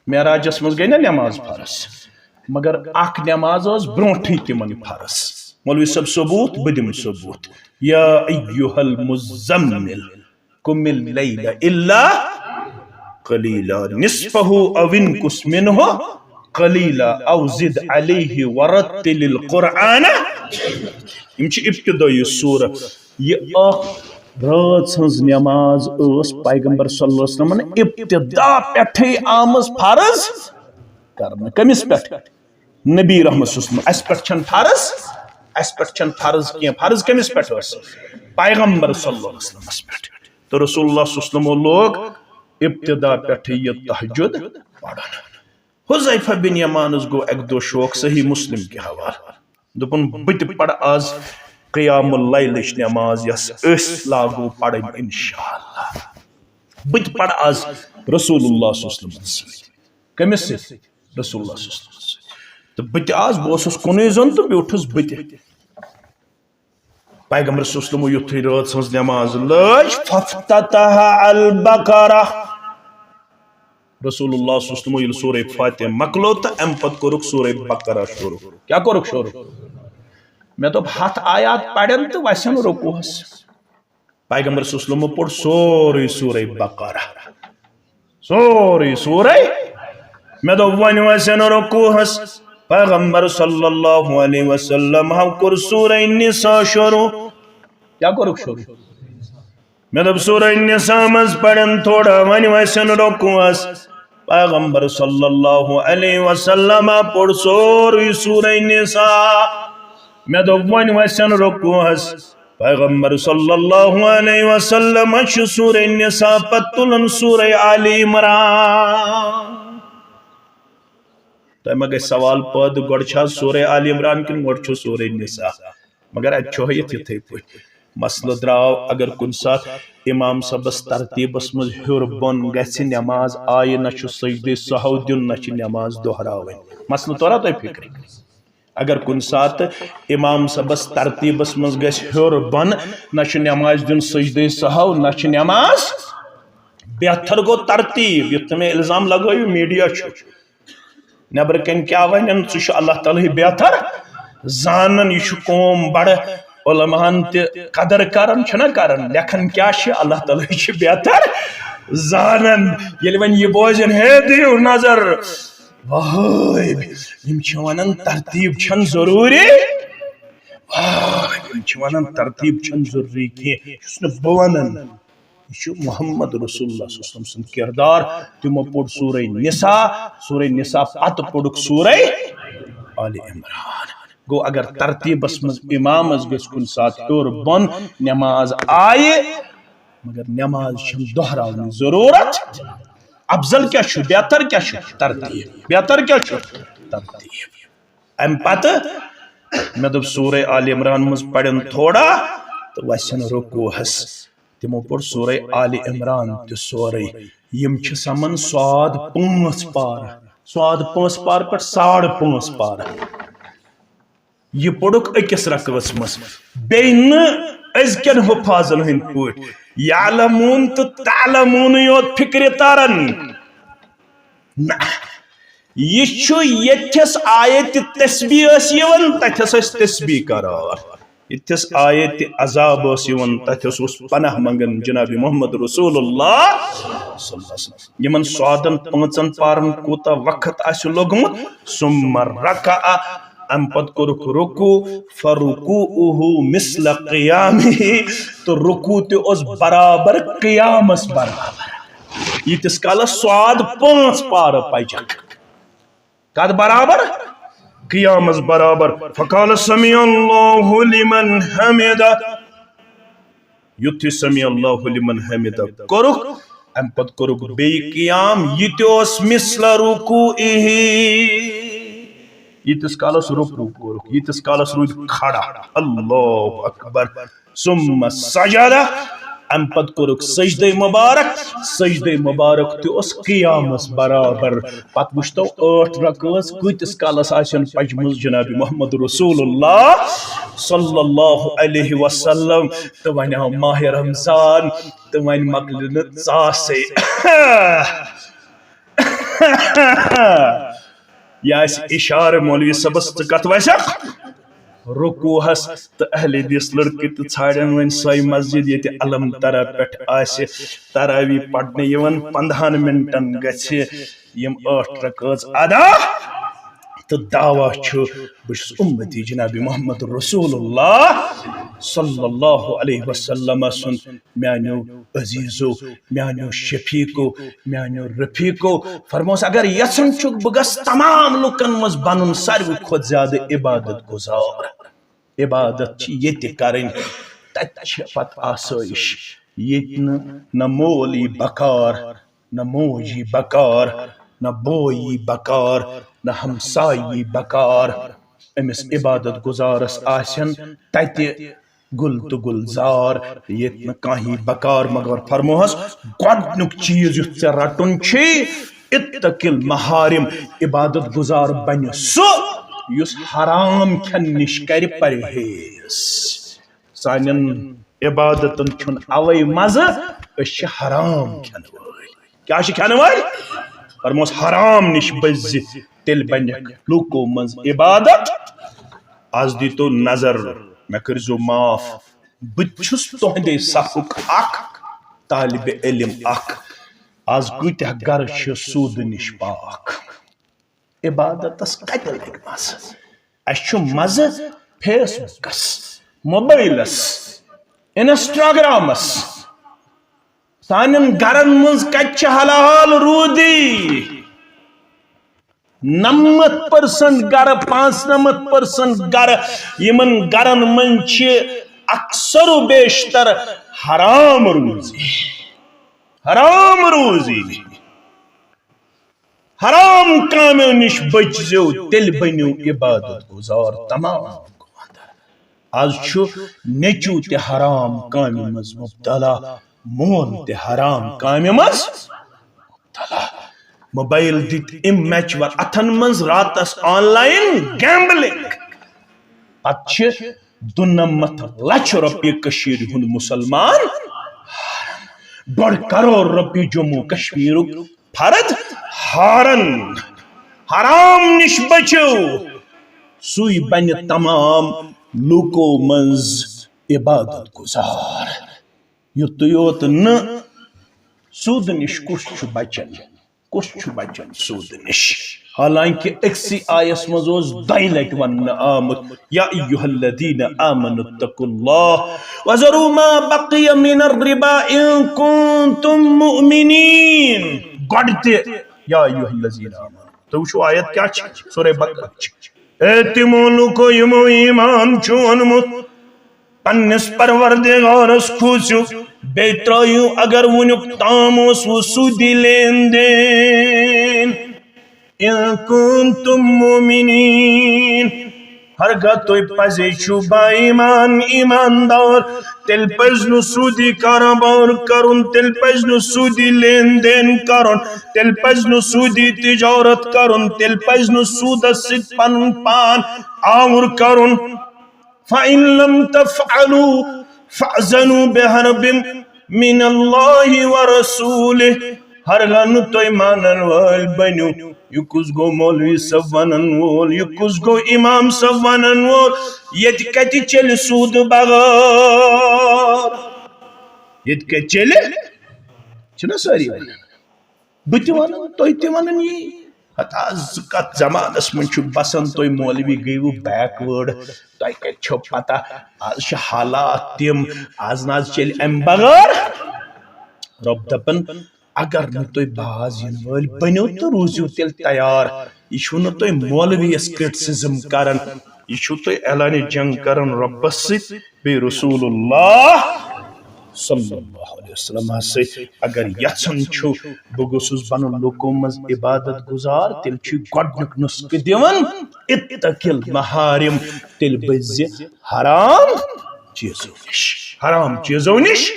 معراجس منٛز گٔے نا نماز فرض، مگر اکھ نماز ٲس برونٹھٕے تِمن فرض۔ مولوی صٲب ثبوت، بہٕ دِمہٕ ثبوت۔ یا ایھا المزمل قم اللیل الا قلیلا نصفہ او انقص منہ قلیلا او زد علیہ ورتل القرآن۔ یِم چھِ ابتدٲیی سورہ۔ یہِ اکھ رٲژ ہٕنٛز نماز ٲس پیغمبر صلی اللہ علیہ وسلمن ابتدا پٮ۪ٹھٕے آمٕژ فرض کرنہٕ۔ کٔمِس پٮ۪ٹھ؟ نبی رحمت صلی اللہ علیہ وسلم۔ اَسہِ پٮ۪ٹھ چھَنہٕ فرض اسہِ پٮ۪ٹھ چھنہٕ فرض کینٛہہ۔ فرض کٔمِس پٮ۪ٹھ ٲس؟ پیغمبر صلی اللہ علیہ وسلمس پٮ۪ٹھ۔ تہٕ رسول اللہ صلی اللہ علیہ وسلمو لوگ ابتدا پٮ۪ٹھٕے یہِ تہجد پرُن۔ حذیفہ بن یمانس گوٚو اکہِ دۄہ شوق، صحیح مسلم کہِ حوالہٕ۔ دوٚپُن، "بہٕ تہِ پرٕ آز قیام اللیلٕچ نماز، یۄس أسۍ لاگو پرٕنۍ انشاءاللہ۔ بہٕ تہِ پرٕ آز رسول اللہ صلی اللہ علیہ وسلمس سۭتۍ۔" کٔمِس سۭتۍ؟ رسول اللہ صلی اللہ علیہ وسلمس سۭتۍ۔ تہٕ بہٕ تہِ آز، بہٕ اوسُس کُنُے زوٚن تہٕ بیوٗٹھُس بہٕ تہِ۔ پیغمبر صلی اللہ علیہ وسلمو یُتھُے رٲژ ہٕنٛز نماز لٲج، فافتتح البقرہ۔ رسول اللہ صلی اللہ علیہ وسلمو ییٚلہِ سورہ فاتحہ مۄکلو تہٕ اَمہِ پتہٕ کوٚرُکھ سورہ بقرہ شروع۔ کیٛاہ کوٚرُکھ شروع؟ مےٚ دوٚپ، ہتھ آیات پرن تہٕ وسن رکوعس۔ پیغمبر صلی اللہ علیہ وسلمو پوٚر سورُے سورہ بقرہ۔ سورُے، سورُے۔ مےٚ دوٚپ، وۄنۍ وسن رکوعس۔ پیغمبر صلی اللہ علیہ وسلم ہم کوٚر سورہ نساء شروع۔ کیٛاہ کوٚرُکھ شروع؟ مےٚ دوٚپ، سورہ نساء منٛز پرن تھوڑا، وۄنۍ وسن رکوعس۔ پیغمبر صلی اللہ علیہ وسلم پوٚر سورُے سورہ نساء۔ مےٚ دوٚپ، وۄنۍ وسن رکوعس۔ پیغمبر صلی اللہ علیہ وسلم چھُ سورہ نساء پتہٕ تُلان سورہ آل عمران۔ تۄہہِ ما گژھِ سوال پٲدٕ، گۄڈٕ چھا سورہ آل عمران کِنہٕ گۄڈٕ چھُ سورہ نساء؟ مگر اتہِ چھُ ہٲیِتھ یِتھے پٲٹھۍ۔ مسلہٕ درٛاو، اگر کُنہِ ساتہٕ امام صٲبس ترتیٖبس منٛز ہیوٚر بۄن گژھِ، نماز آیہِ، نہ چھُ سجدے سہو دیُن، نہ چھِ نماز دۄہراوٕنۍ۔ مسلہٕ توٚرا تۄہہِ فِکرِ؟ اگر کُنہِ ساتہٕ امام صٲبس ترتیٖبس منٛز گژھِ ہیوٚر بۄن، نہ چھُ نماز دیُن سجدے سہو، نہ چھِ نماز۔ بہتر گوٚو ترتیٖب، یُتھ نہٕ مےٚ الزام لگٲیِو میڈیا چھُ۔ نٮ۪برٕ کنہِ کیٛاہ ونن، سُہ چھُ اللہ تعالیٰ ہٕے بہتر زانان۔ یہِ چھُ قوم بڑٕ علماہن تہِ قدر کران، چھُنہ کران؟ لیکھان کیٛاہ چھِ؟ اللہ تعالیٰ ہٕے چھُ بہتر زانان۔ ییٚلہِ وۄنۍ یہِ بوزن، ہے دِیِو نظر، وٲے، یِم چھِ ونان ترتیٖب چھنہٕ ضروٗری۔ وٲے، یِم چھِ ونان ترتیٖب چھنہٕ ضروٗری کینٛہہ، یہِ چھُس نہٕ بہٕ ونان۔ یہِ چھُ محمد رسول اللہ صلی اللہ علیہ وسلم سُنٛد کردار۔ تِمو پوٚر سورہ نساء، سورہ نساء پتہٕ پوٚرُکھ سورہ آل عمران۔ گوٚو، اگر ترتیٖبس منٛز امامس گژھِ کُنہِ ساتہٕ ہیوٚر بۄن، نماز آیہِ، مگر نماز چھنہٕ دۄہراونٕچ ضروٗرت۔ افضل کیٛاہ چھُ؟ بہتر کیٛاہ چھُ؟ ترتیٖب۔ بہتر کیٛاہ چھُ؟ ترتیٖب۔ امہِ پتہٕ مےٚ دوٚپ، سورہ آل عمران منٛز پرن تھوڑا تہٕ وسن رکوعس۔ تِمو پوٚر سورہ آل عمران تہِ سورُے۔ یِم چھِ سمان صاد پانٛژھ پارٕ، صاد پانٛژھ پارٕ پٮ۪ٹھ ساڑٕ پانٛژھ پارٕ۔ یہِ پوٚرُکھ أکِس رکعتس منٛز۔ بیٚیہِ نہٕ أزکٮ۪ن حُفاظن ہٕنٛدۍ پٲٹھۍ یعلمون تہٕ تعلمون یوت فِکرِ تران۔ نہ، یہِ چھُ ییٚتھٮ۪س آیت تسبیح ٲس یِوان، تتھٮ۪س ٲسۍ تسبیح کران۔ ییٚتھٮ۪س آیت عذاب ٲس یِوان، تتھٮ۪س اوس پناہ منگان جناب محمد رسول اللہ صلی اللہ علیہ وسلم۔ یِمن صادن پانٛژن پارن کوٗتاہ وقت آسہِ لوٚگمُت، ثم رکع، امہِ پتہٕ کوٚرُکھ رکوع، فرکوعہ مثل قیامہ، تہٕ رکوع تہِ اوس برابر قیامس برابر۔ ییٖتِس کالس صاد پانٛژھ پارٕ پجکھ۔ کتھ برابر؟ قیامس برابر۔ فقال سمع اللہ لمن حمدہ۔ یُتھُے سمع اللہ لمن حمدہ کوٚرُکھ، امہِ پتہٕ کوٚرُکھ بیٚیہِ قیام، یہِ تہِ اوس مثل رکوعہ۔ ییٖتِس کالس رکوع کوٚرُکھ، ییٖتِس کالس روٗدۍ کھڑا۔ اللہ اکبر۔ ثم سجد، امہِ پتہٕ کوٚرُکھ سجدے مبارک۔ سجدے مبارک تہِ اوس قیامس برابر۔ پتہٕ وٕچھتو، ٲٹھ رکٲژ کۭتِس کالس آسن پجمٕژ جناب محمد رسول اللہ صلی اللہ علیہ وسلم۔ تہٕ وۄنۍ آو ماہ رمضان، تہٕ وۄنۍ مۄکلہِ نہٕ ژاسے۔ یہِ آسہِ اشارٕ مولوی صٲبس، ژٕ کتھ وسکھ؟ رکوعس۔ تہٕ اہل حدیث لڑکہٕ تہِ ژھانڈن وۄنۍ سۄے مسجد ییٚتہِ الم ترا پٮ۪ٹھ آسہِ تراویح پرنہٕ یِوان، پندہن منٹن گژھِ یِم ٲٹھ رکٲژ ادا۔ تہٕ دعویٰ چھُ، بہٕ چھُس اُمتی جناب محمد رسول اللہ صلی اللہ علیہ وسلم سُنٛد۔ میانیو عزیزو، میانیو شفیقو، میانیو رفیقو، فرموس، اگر یژھان چھُکھ بہٕ گژھٕ تمام لُکن منٛز بنُن ساروی کھۄتہٕ زیادٕ عبادت گزار، عبادت چھِ ییٚتہِ کرٕنۍ، تتہِ چھِ پتہٕ آسٲیِش۔ ییٚتہِ نہٕ نہ مول یی بکار، نہ موج یی بکار، نہ بوے یی بکار، نہ ہمساے یی بکار۔ أمِس عبادت گزارس آسن تتہِ گُل تہٕ گُلزار، ییٚتہِ نہٕ کانٛہہ یی بکار۔ مگر فرموہس، گۄڈنیُک چیٖز یُتھ ژےٚ رٹُن چھُے، اتقِ المحارم، عبادت گزار بنہِ سُہ یُس حرام کھٮ۪ن نِش کرِ پرہیز۔ سانٮ۪ن عبادتن چھُنہٕ اوے مزٕ، أسۍ چھِ حرام کھٮ۪ن وٲلۍ۔ کیٛاہ چھِ کھٮ۪ن وٲلۍ؟ فرموس، حرام نِش بٔزِ، تیٚلہِ بنہِ لوٗکو منٛز عبادت۔ از دیٖتو نظر، مےٚ کٔرۍزیو معاف، بہٕ تہِ چھُس تُہنٛدے صفُک اکھ طالب علم اکھ۔ از کۭتیاہ گرٕ چھِ سوٗدٕ نِش پاک؟ عبادتس کتہِ لگہِ مزٕ؟ اسہِ چھُ مزٕ فیس بُکس، موبایلس، انسٹاگرامس۔ سانٮ۪ن گرن منٛز کتہِ چھِ حلال روٗدی؟ نَمَتھ پٔرسنٹ گرٕ، پانٛژنَمَتھ پٔرسنٹ گرٕ، یِمن گرن منٛز چھِ اکثر و بیشتر حرام روٗزی، حرام روٗزی۔ حرام کامیو نِش بٔچزیو، تیٚلہِ بٔنِو عبادت گزار تمام۔ از چھُ نیٚچو تہِ حرام کامہِ منٛز مبتلا، مول تہِ حرام کامہِ منٛز مبتلا۔ موبایل دِتھ اِم میچور اتھن منٛز، راتس آن لاین گیمبلنگ۔ پتہٕ چھِ دُنَمَتھ لچھ رۄپیہِ کٔشیٖرِ ہُنٛد مُسلمان ہاران، ڈۄڈ کرور رۄپیہِ جموں کشمیٖرُک فرد ہاران۔ حرام نِش بٔچِو، سُے بنہِ تمام لوٗکو منٛز عبادت گزار۔ یُتُے یوت نہٕ، سوٗدٕ نِش کُس چھُ بچان؟ کُس چھُ بچان سوٗدٕ نِش؟ حالانکہ أکسٕے آیس منٛز اوس دۄیہِ لٹہِ وننہٕ آمُت، یا ایھا الذین آمنوا اتقوا اللہ وذروا ما بقی من الربا ان کنتم مؤمنین۔ گۄڈٕ تہِ، یا ایھا الذین آمنوا۔ تُہۍ وٕچھِو آیت کیٛاہ چھِ؟ سورہ بقرہ چھِ۔ اے تِمو لوٗکو یِمو ایمان چھُ اوٚنمُت، پننِس پروردگارس کھوٗژِو، بیٚیہِ ترٲیِو اگر وُنیُک تام اوسوٕ سوٗدی لین دین۔ ان کنتم مؤمنین، ہرگاہ تُہۍ پزے چھِو با ایمان، ایماندار، تیٚلہِ پزِ نہٕ سوٗدی کارٕبار کرُن، تیٚلہِ پزِ نہٕ سوٗدی لین دین کرُن، تیٚلہِ پزِ نہٕ سوٗدی تجارت کرُن، تیٚلہِ پزِ نہٕ سوٗدس سۭتۍ پنُن پان آوُر کرُن۔ فَإِن لَمْ تَفْعَلُوا فَأْذَنُوا بِحَرْبٍ مِّنَ اللَّهِ وَرَسُولِهِ۔ ہرگاہ نہٕ تُہۍ مانن وٲلۍ بٔنِو، یہِ کُس گوٚو مولوی صٲب ونن وول، یہِ کُس گوٚو امام صٲب ونن وول؟ ییٚتہِ کتہِ چلہِ سوٗدٕ بغٲر؟ ییٚتہِ کتہِ چلہِ؟ چھِنہ سٲری ونان؟ بہٕ تہِ ونان، تُہۍ تہِ ونان یی۔ ہتا، از کتھ زمانس منٛز چھُ بسان تُہۍ مولوی گٔیوٕ backward؟ تۄہہِ کتہِ چھو پتہ؟ از چھِ حالات تِم، از نہ از چلہِ امہِ بغٲر۔ رۄب دپان، اگر نہٕ تُہۍ باز یِنہٕ وٲلۍ بٔنِو تہٕ روٗزِو تیٚلہِ تیار۔ یہِ چھُو نہٕ تُہۍ مولویس criticism کران، یہِ چھُو تُہۍ اعلانِ جنگ کران رۄبس سۭتۍ بیٚیہِ رسول اللہ صلی اللہ علیہ وسلم سۭتۍ۔ اگر یژھان چھُ بہٕ گوٚژھُس بنُن لوٗکو منٛز عبادت گزار، تیٚلہِ چھُ گۄڈنیُک نسخہٕ دِوان اتقِ المحارم، تیٚلہِ بٔزِ حرام چیٖزو نِش، حرام چیٖزو نِش۔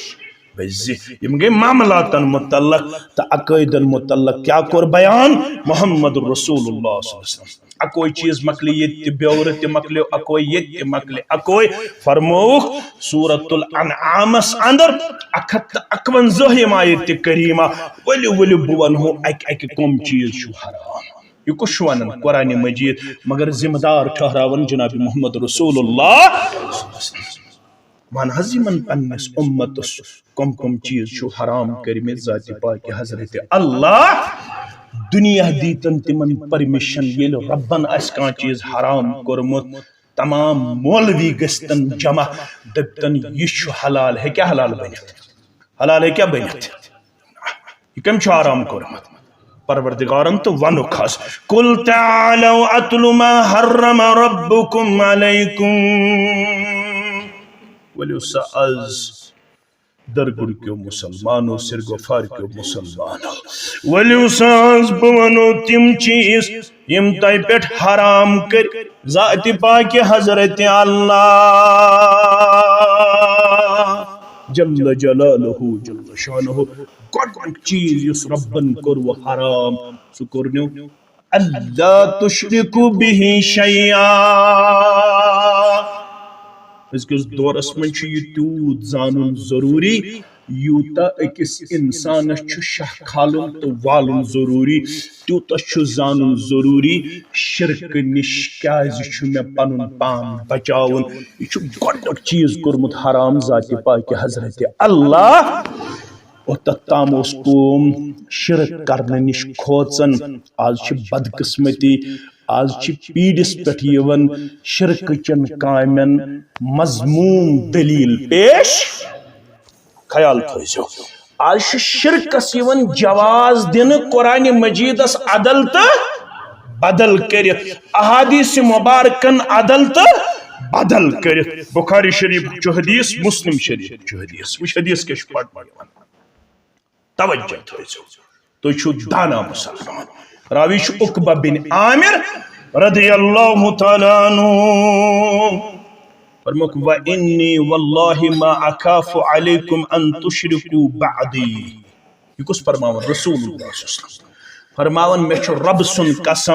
بٔزِ۔ یِم گٔے معاملاتن متعلق تہٕ عقٲیدن متعلق کیٛاہ کوٚر بیان؟ محمد رسول اللہ صلی اللہ علیہ وسلم۔ اکوے چیز مۄکلہِ ییٚتہِ تہِ، بیورٕ تہِ مۄکلیو اکوے، ییٚتہِ تہِ مۄکلہِ اکوے۔ فرمووُکھ سورۃ الانعامس اندر اکھ ہتھ تہٕ اکونزٲہِم آیت کریمہ، ؤلِو ؤلِو بہٕ ونہو اکہِ اکہِ کم چیز چھُ حرام۔ یہِ کُس چھُ ونان؟ قرآن مجید۔ مگر ذمہ دار ٹھہراوان جناب محمد رسول اللہ۔ ون حظ یِمن پننِس اُمتس کم کم چیز چھُ حرام کٔرمٕتۍ ذاتِ پاکِ حضرت اللہ۔ دُنیا دیٖتن تِمن permission، ییٚلہِ رۄبن آسہِ کانٛہہ چیز حرام کوٚرمُت، تمام مولوی گٔژھتن جمع، دٔپتن، یہِ چھُ حلال۔ ہیٚکیٛاہ حلال بٔنِتھ؟ حلال ہیٚکیٛاہ بٔنِتھ؟ یہِ کٔمۍ چھُ حرام کوٚرمُت؟ پروردگارن تہٕ وَنُکھ حظ، "قل تعالوا اتل ما حرم ربکم علیکم۔" ؤلِو سا از درگُن کیو مُسلمانو، سِرگُفار کیو مُسلمانو، ؤلِو سا از بہٕ وَنو تِم چیٖز یِم تۄہہِ پٮ۪ٹھ حرام کٔرۍ ذاتِ پاکہِ حضرت اللہ جل جلالہ جل شانہ۔ گۄڈٕنیُک چیٖز یُس رۄبن کوٚر وۄنۍ حرام، سُہ کوٚرنیو "اللہ تشرکوا بہ شیئا۔" أزکِس دورس منٛز چھُ یہِ تیوٗت زانُن ضروٗری، یوٗتاہ أکِس اِنسانس چھُ شاہ کھالُن تہٕ والُن ضروٗری، تیوٗتاہ چھُ زانُن ضروٗری، شرکہٕ نِش کیازِ چھُ مےٚ پنُن پان بچاوُن۔ یہِ چھُ گۄڈٕنیُک چیٖز کوٚرمُت حرام ذاتِ پاکہِ حضرت اللہ۔ اور تَتھ تام اوس قوم شرک کرنہٕ نِش کھوژان۔ آز چھِ بدقسمتی، آز چھِ پیٖڈِس پٮ۪ٹھ یِوان شرکہٕ چٮ۪ن کامٮ۪ن مذموم دٔلیٖل پیش۔ خیال تھٲیزیو، آز چھُ شرکس یِوان جواز دِنہٕ قرآنِ مجیدس عدل تہٕ بدل کٔرِتھ، احادیثِ مبارکن عدل تہٕ بدل کٔرِتھ۔ بخاری شریف چھُ حدیث، مسلم شریف چھُ حدیث۔ وٕچھ حدیث کیٛاہ چھُ پرنہٕ یِوان۔ توجہ تھٲیزیو، تُہۍ چھِو دانا مسلمان۔ راوی چھُ عقبہ بن عامر رضی اللہ تعالیٰ عنہ۔ فرمووُکھ، "وَإِنِّي وَاللَّهِ مَا أَخَافُ عَلَيْكُمْ أَن تُشْرِكُوا بَعْدِي۔" یہِ کُس فرماوان؟ رسول اللہ صلی اللہ علیہ وسلم فرماوان، "مےٚ چھُ رۄبہٕ سُنٛد قسم،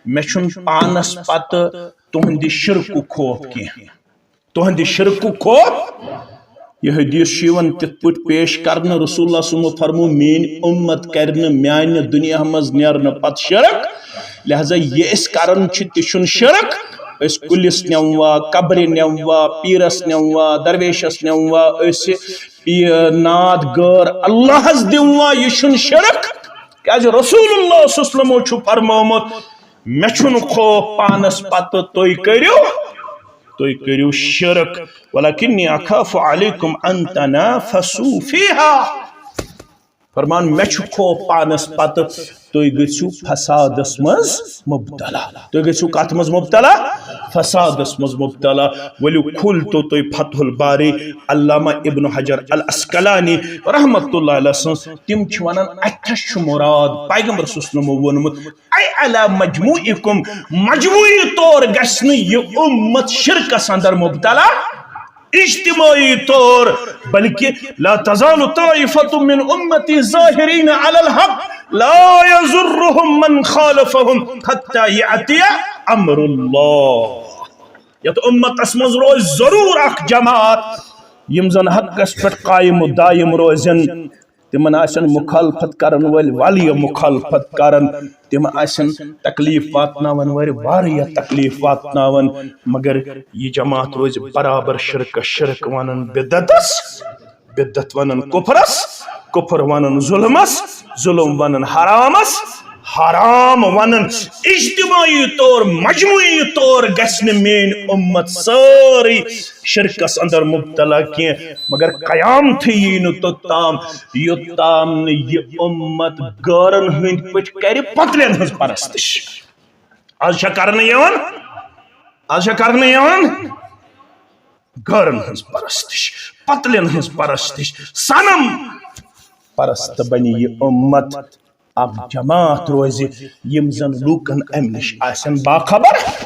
مےٚ چھُنہٕ پانس پتہٕ تُہنٛدِ شرکُک خوف کینٛہہ۔" تُہنٛدِ شرکُک خوف۔ یہِ حدیث چھُ یِوان تِتھ پٲٹھۍ پیش کرنہٕ، رسول اللہ صلی اللہ علیہ وسلمو فرموو، "میٲنۍ اُمت کرِ نہٕ میانہِ دُنیا منٛز نیرنہٕ پتہٕ شرک۔" لہذا یہِ أسۍ کران چھِ، تہِ چھُنہٕ شرک۔ أسۍ کُلِس نِموا، قبرِ نِموا، پیٖرس نِموا، درویشس نِموا، أسۍ یہِ ناد غٲر اللہس دِموا، یہِ چھُنہٕ شرک۔ کیازِ رسول اللہ صلی اللہ علیہ وسلمو چھُ فرمومُت، مےٚ چھُنہٕ خوف پانس پتہٕ تُہۍ کٔرِو، تُہۍ کٔرِو شرک۔ وَلَكِنِّي أَخَافُ عَلَيْكُمْ أَن تَنَافَسُوا فِيهَا۔ فرمان، مےٚ چھُ خوف پانس پتہٕ تُہۍ گٔژھِو فسادس منٛز مبتلا۔ تُہۍ گٔژھِو کتھ منٛز مبتلا؟ فسادس منٛز مبتلا۔ ؤلِو کھوٗلتو تُہۍ فتح الباری، علامہ ابن حجر العسقلانی رحمۃ اللہ علیہ سٕنٛز، تِم چھِ ونان، اتھس چھُ مراد پیغمبر صلی اللہ علیہ وسلمو ووٚنمُت، اے علی مجموعکم، مجموعی طور گژھِ نہٕ یہِ اُمت شرکس اندر مبتلا، اجتماعی طور، بلکہ لا تزال طائفة من امتی ظاہرین علی الحق لا یضرهم من خالفهم حتی یأتی امر اللہ۔ یتھ امتس منٛز روزِ ضرور اکھ جماعت، یِم زن حقس پٮ۪ٹھ قائم و دائم روزن۔ تِمن آسن مخالفت کرن وٲلۍ واریاہ مخالفت کران، تِم آسن تکلیف واتناون وٲلۍ واریاہ تکلیف واتناون، مگر یہِ جماعت روزِ برابر شرکس شرک ونان بدعتس، بدعت ونان کفرس، کفر ونان ظلمس، ظلم ونان حرامس، حرام ونان۔ اجتماعی طور، مجموعی طور گژھِ نہٕ میٲنۍ اُمت سٲرٕے شرکس اندر مبتلا کینٛہہ، مگر قیامتھٕے یی نہٕ توٚتام، یوٚتام نہٕ یہِ اُمت غٲرن ہٕنٛدۍ پٲٹھۍ کرِ پتلٮ۪ن ہٕنٛز پرستش۔ از چھا کرنہٕ یِوان؟ از چھا کرنہٕ یِوان؟ غٲرن ہٕنٛز پرستش، پتلٮ۪ن ہٕنٛز پرستش، صنم پرست بنہِ یہِ اُمت۔ اکھ جماعت روزِ، یِم زن لوٗکن امہِ نِش آسن باخبر،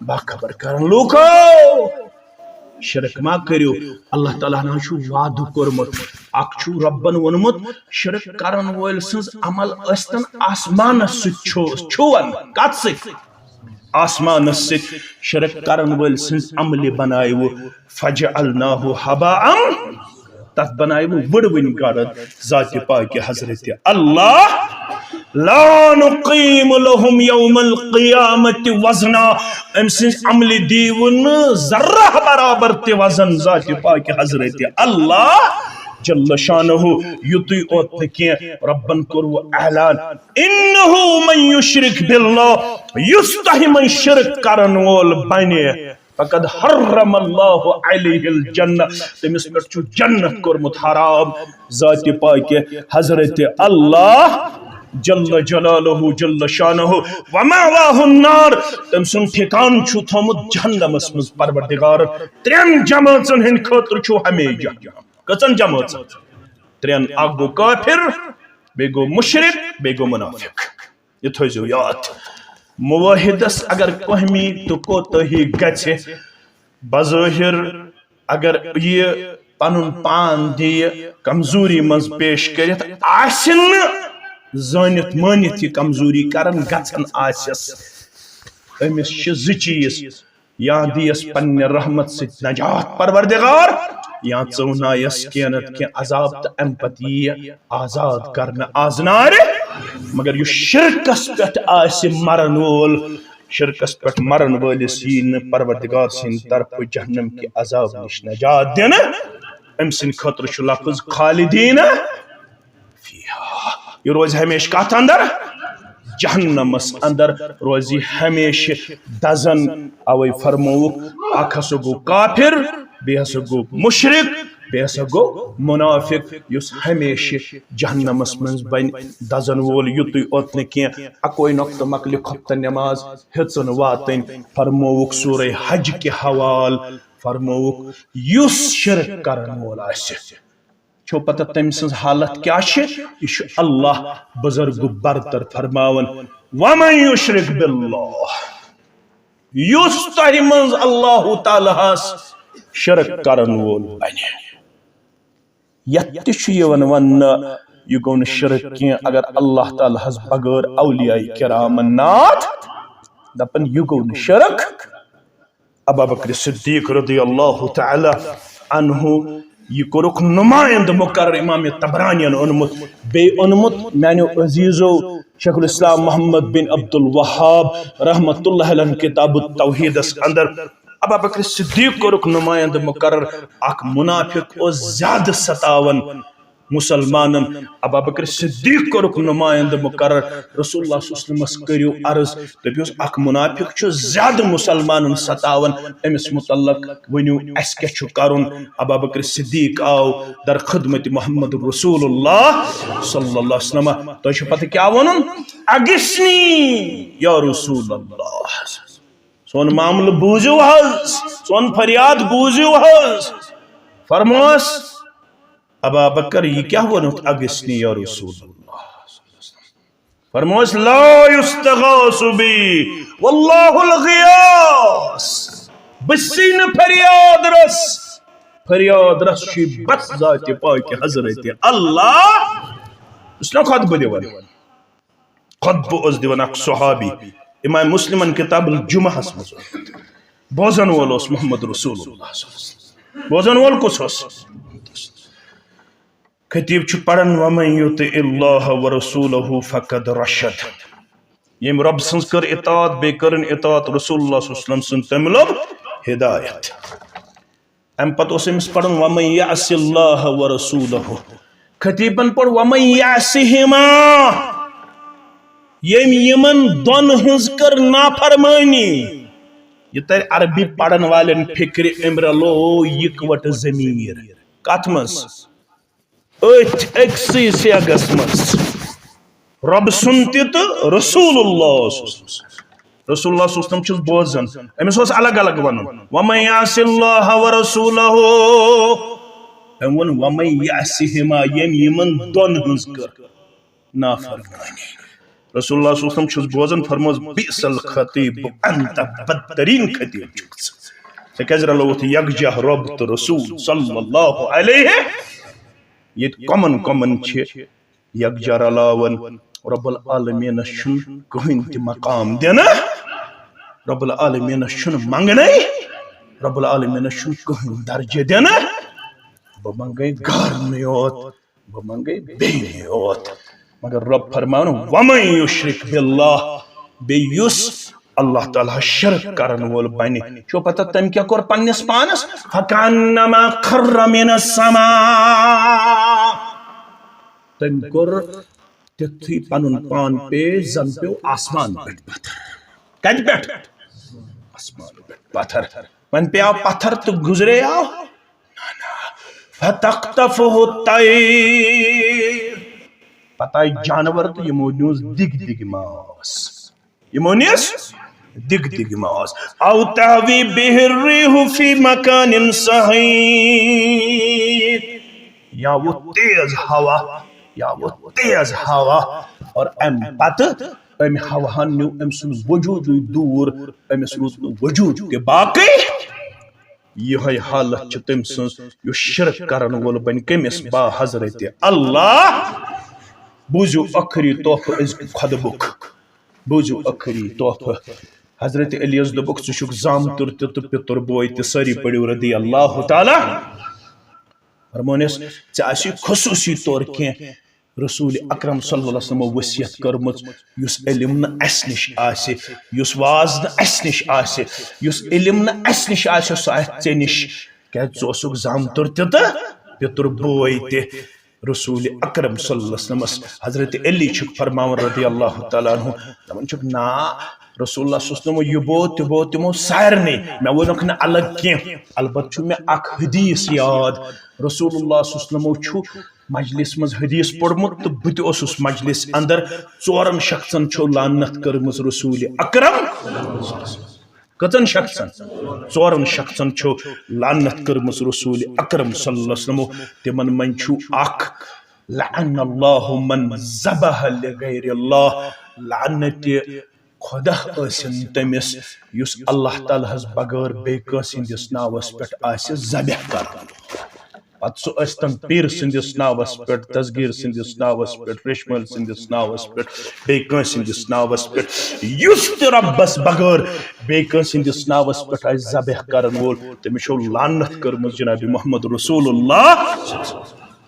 باخبر کرن۔ لوٗکو، شرک ما کٔرِو، اللہ تعالیٰ ہن چھُ وعدٕ کوٚرمُت۔ اکھ چھُ رۄبن ووٚنمُت، شرک کرن وٲلۍ سٕنٛز عمل ٲسۍتن آسمانس سۭتۍ چھُ، چھُون، کتھ سۭتۍ؟ آسمانس سۭتۍ۔ شرک کرن وٲلۍ سٕنٛز عملہِ بنایوٕ فجعلناه هباء، تتھ بنایوٕ وٕڑوٕنۍ گرد۔ ذاتِ پاکہِ حضرت اللہ، لا نقیم لهم یوم القیامة وزنا، أمۍ سٕنٛز عملہِ دیٖوٕ نہٕ ذرہ برابر تہِ وزن ذاتِ پاکہِ حضرت اللہ جل شانہ۔ یُتُے اوت نہٕ کینٛہہ، رۄبن کوٚر وۄنۍ اعلان، انہ من یشرک باللہ، یُس تۄہہِ منٛز شرک کرن وول بنہِ، فقد حرم اللہ علیہ الجنہ، تٔمِس پٮ۪ٹھ چھُ جنت کوٚرمُت حرام۔ ذاتِ پاکہِ حضرت اللہ جل جلالہ جل شانہ، ومأواہ النار، تٔمۍ سُنٛد ٹھکان چھُ تھوٚمُت جہنمس منٛز۔ پروردگار ترٛٮ۪ن جمٲژن ہٕنٛدِ خٲطرٕ چھُ ہمیشہِ جہنم۔ کٔژن جمٲژن؟ ترٛٮ۪ن۔ اکھ گوٚو کٲفر، بیٚیہِ گوٚو مشرک، بیٚیہِ گوٚو منافق۔ یہِ تھٲیزیو یاد۔ معاہدس اگر کوہمی تہٕ کوتٲہی گژھِ، بظٲہر اگر یہِ پنُن پان دِیہِ کمزوری منٛز پیش کٔرِتھ، آسہِ نہٕ زٲنِتھ مٲنِتھ یہِ کمزوری کران، گژھان آسٮ۪س۔ أمِس چھِ زٕ چیٖز، یا دِیَس پننہِ رحمت سۭتۍ نجات پروردگار، یا ژٕونایَس کینٛہہ نتہٕ کینٛہہ عذاب تہٕ اَمہِ پتہٕ یِیہِ آزاد کرنہٕ آز نارِ۔ مگر یُس شرکس پٮ۪ٹھ آسہِ مرن وول، شرکس پٮ۪ٹھ مرن وٲلِس یی نہٕ پروردگار سٕنٛدِ طرفہٕ جہنم کہِ عذاب نِش نجات دِنہٕ۔ أمۍ سٕنٛدِ خٲطرٕ چھُ لفظ خالدین فیہا۔ یہِ روزِ ہمیشہِ کتھ اندر؟ جہنمس اندر روزِ ہمیشہِ دزن۔ اوے فرمووُکھ، اکھ ہسا گوٚو کافر، بیٚیہِ ہسا گوٚو مشرک، بیٚیہِ ہسا گوٚو منافق، یُس ہمیشہِ جہنمس منٛز بنہِ دزن وول۔ یُتُے اوت نہٕ کینٛہہ، اکوے نۄقطہٕ مۄکلہِ خۄفتہٕ نٮ۪ماز ہیٚژٕن واتٕنۍ۔ فرمووُکھ سورہ حج کہِ حوال، فرمووُکھ، یُس شرک کرن وول آسہِ، چھو پتہ تٔمۍ سٕنٛز حالت کیٛاہ چھِ؟ یہِ چھُ اللہ بزرگ برتر فرماوان، ومن یشرک باللہ، یُس تۄہہِ منٛز اللہ تعالیٰ ہس شرک کرن وول بنہِ۔ یتھ تہِ چھُ یِوان وننہٕ، یہِ گوٚو نہٕ شرک کینٛہہ اگر اللہ تعالیٰ ہس بغٲر اولیاء کرامن ناد دپان، یہِ گوٚو نہٕ شرک۔ ابا بکر صدیق رضی اللہ تعالیٰ عنہ، یہِ کوٚرُکھ نمایندٕ مقرر۔ امام طبرانین اوٚنمُت، بیٚیہِ اوٚنمُت میانیو عزیزو شیخ الاسلام محمد بن عبد الوہاب رحمت اللہ علیہ کتاب التوحیدس اندر۔ ابا بکر صدیق کوٚرُکھ نمایندٕ مقرر۔ اکھ منافق اوس زیادٕ ستاوان مسلمانن، ابا بکر صدیق کوٚرُکھ نمایندٕ مقرر۔ رسول اللہ صلی اللہ علیہ وسلمس کٔرِو عرض، دٔپِوس، اکھ منافق چھُ زیادٕ مسلمانن ستاوان، أمِس متعلق ؤنِو، اَسہِ کیٛاہ چھُ کرُن؟ ابا بکر صدیق آو در خدمت محمد رسول اللہ صلی اللہ علیہ وسلم۔ تۄہہِ چھُ پتہ کیٛاہ ووٚنُن؟ اغثنی یا رسول اللہ، سون معاملہٕ بوٗزِو حظ، سون فریاد بوٗزِو حظ۔ فرموس، ابا بکر، یہِ کیٛاہ ووٚنُتھ، اغثنی یا رسول اللہ؟ فرموس، لا یستغاث بی واللہ الغیاث۔ بہٕ چھُسٕے نہٕ فریاد رس، فریاد رس چھُ بس ذاتِ پاکِ حضرت اللہ۔ یُس نہ خطبہٕ دِوان۔ خطبہٕ اوس دِوان اکھ صحابی، امام مسلمن کتاب الجمعہس منٛز۔ بوزن وول اوس محمد رسول اللہ صلی اللہ علیہ وسلم۔ بوزن وول کُس اوس؟ خطیب چھُ پران، ومن یطع اللہ ورسولہ فقد رشد۔ ییٚمۍ رۄب سٕنٛز کٔر اطاعت، بیٚیہِ کٔرٕن اطاعت رسول اللہ صلی اللہ علیہ وسلم سٕنٛز، تٔمۍ لوٚب ہدایت۔ امہِ پتہٕ اوس أمِس پرُن، ومن یعص اللہ ورسولہ۔ خطیبن پوٚر، ومن یعصہما۔ ییٚمۍ یِمن دۄن ہٕنٛز کٔر نافرمٲنی۔ یہِ ترِ عربی پرن والٮ۪ن فکرِ، أمۍ رلو یکوٹہٕ ضمیر۔ کتھ منٛز؟ أتھۍ أکسٕے سیاقس منٛز۔ رۄب سُنٛد تہِ تہٕ رسول اللہ صلی اللہ علیہ وسلم۔ رسول اللہ صلی اللہ علیہ وسلم چھُس بوزان۔ أمِس اوس الگ الگ وَنُن، وَمَن یَعْصِ اللَّهَ وَرَسُولَهُ۔ أمۍ ووٚن، وَمَن یَعْصِهِمَا، ییٚمۍ یِمَن دۄن ہٕنٛز کٔر نافرمٲنی۔ رسول اللہ صلی اللہ علیہ وسلم چھُس بوزان، فرموس، بئس الخطیب انت، بدترین خطیب چھُکھ ژٕ۔ ژےٚ کیٛازِ رلووُتھ یکجاہ رۄب تہٕ رسول صلی اللہ علیہ؟ ییٚتہِ کۄمن کۄمن چھِ یکجا رلاوان۔ رب العالمینس چھُنہٕ کٕہٕنۍ تہِ مقام دِنہٕ، رب العالمینس چھُنہٕ منگنے، رب العالمینس چھُنہٕ کٕہٕنۍ درجہٕ دِنہٕ۔ بہٕ منگے گارنٕے یوت، بہٕ منگے بیٚیہِ یوت۔ مگر رب فرماوان، ومن یشرک باللہ، بیٚیہِ یُس اللہ تعالیٰ ہس شرک کرن وول بنہِ، چھو پتہ تٔمۍ کیٛاہ کوٚر پننِس پانس؟ فکانما خر من السماء۔ تٔمۍ کوٚر تیُتھُے پنُن پان پیش زن پیوٚو آسمان پٮ۪ٹھ پتھر۔ کتہِ پٮ۪ٹھ؟ آسمان پٮ۪ٹھ پتھر۔ وۄنۍ پیٚیاو پتھر تہٕ گُزریاو؟ نہ، نہ۔ فتخطفه الطير۔ پتہٕ آیہِ جانور تہٕ یِمو نیوٗس دِگ دِگ ماس۔ یِمو نیوٗس دِگ دِگ ماس۔ او تہوی بِہ الرِّیحُ فی مکانٍ سَحیٖق۔ یا ووٚتھ تیز ہوا، یا ووٚتھ تیز ہوا، اور اَمہِ پتہٕ اَمہِ ہواہن نیوٗ أمۍ سُنٛد وجوٗدٕے دوٗر، أمِس روٗد نہٕ وجوٗد تہِ باقٕے۔ یِہوٚے حالت چھِ تٔمۍ سٕنٛز، یُس شرک کرن وول بنہِ کٔمِس؟ با حضرت اللہ۔ بوٗزِو ٲخری تحفہٕ أزکہِ خطبُک، بوٗزِو ٲخری تحفہٕ۔ حضرت علیس دوٚپُکھ، ژٕ چھُکھ زامتُر تہِ تہٕ پِتُر بوے تہِ، سٲری پٔرِو رضی اللہ تعالیٰ۔ فرمونس، ژےٚ آسی خصوٗصی طور کینٛہہ رسول اکرم صلی اللہ علیہ وسلمو وصیت کٔرمٕژ، یُس علم نہٕ اسہِ نِش آسہِ، یُس واز نہٕ اسہِ نِش آسہِ، یُس علم نہٕ اسہِ نِش آسہِ، سُہ آسہِ ژےٚ نِش۔ کیازِ ژٕ اوسُکھ زامتُر تہِ تہٕ پِتُر بوے تہِ۔ رسول اکرم صلی اللہ علیہ وسلمس حضرت علی چھُکھ فرماوان رضی اللہ تعالیٰ عنہ، دپان چھُکھ، نا، رسول اللہ صلی اللہ علیہ وسلم یہِ بوو تہِ بوو تِمو سارنٕے، مےٚ ووٚنُکھ نہٕ الگ کینٛہہ۔ البتہٕ چھُ مےٚ اکھ حدیث یاد، رسول اللہ صلی اللہ علیہ وسلمو چھُ مجلس منٛز حدیث پوٚرمُت تہٕ بہٕ تہِ اوسُس مجلس اندر۔ ژورن شخصن چھو لعنت کٔرمٕژ رسول اکرم۔ کٔژن شخصن؟ ژورن شخصن چھو لعنت کٔرمٕژ رسول اکرم صلی اللہ علیہ وسلمو۔ تِمن منٛز چھُ اکھ، لعن اللہ من ذبح لغیر اللہ، لعنت خدا ٲسِن تٔمِس یُس اللہ تعالیٰ ہس بغٲر بیٚیہِ کٲنٛسہِ ہٕنٛدِس ناوس پٮ۪ٹھ آسہِ ذبح کران۔ پتہٕ سُہ ٲسۍتن پیٖر سٕنٛدِس ناوس پٮ۪ٹھ، دستگیٖر سٕنٛدِس ناوس پٮ۪ٹھ، ریشمٲلۍ سٕنٛدِس ناوس پٮ۪ٹھ، بیٚیہِ کٲنٛسہِ ہٕنٛدِس ناوس پٮ۪ٹھ، یُس تہِ رۄبس بغٲر بیٚیہِ کٲنٛسہِ ہٕنٛدِس ناوس پٮ۪ٹھ آسہِ ذبح کرن وول، تٔمِس چھو لعنت کٔرمٕژ جناب محمد رسول اللہ۔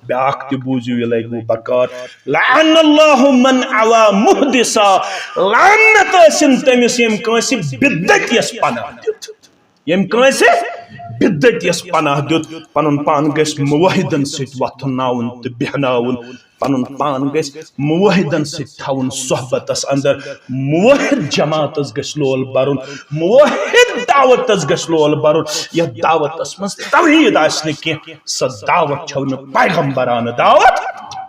بیٛاکھ تہِ بوٗزِو، یہِ لگہِ وۄنۍ بکار۔ لعن اللہ من آویٰ محدثا، لعنت ٲسِن تٔمِس ییٚمۍ کٲنٛسہِ بدعتیس پناہ دیُت۔ ییٚمۍ کٲنٛسہِ بدعتیس پناہ دیُت، پنُن پان گژھِ موحدن سۭتۍ وۄتھناوُن تہٕ بیہناوُن، پنُن پان گژھِ موحدن سۭتۍ تھاوُن صحبتس اندر، موحد جماعتس گژھِ لول برُن، موحد دعوتس گژھِ لول برُن، یتھ دعوتس منٛز توحید آسہِ نہٕ کینٛہہ، سۄ دعوت چھو نہٕ پیغمبرانہٕ دعوت،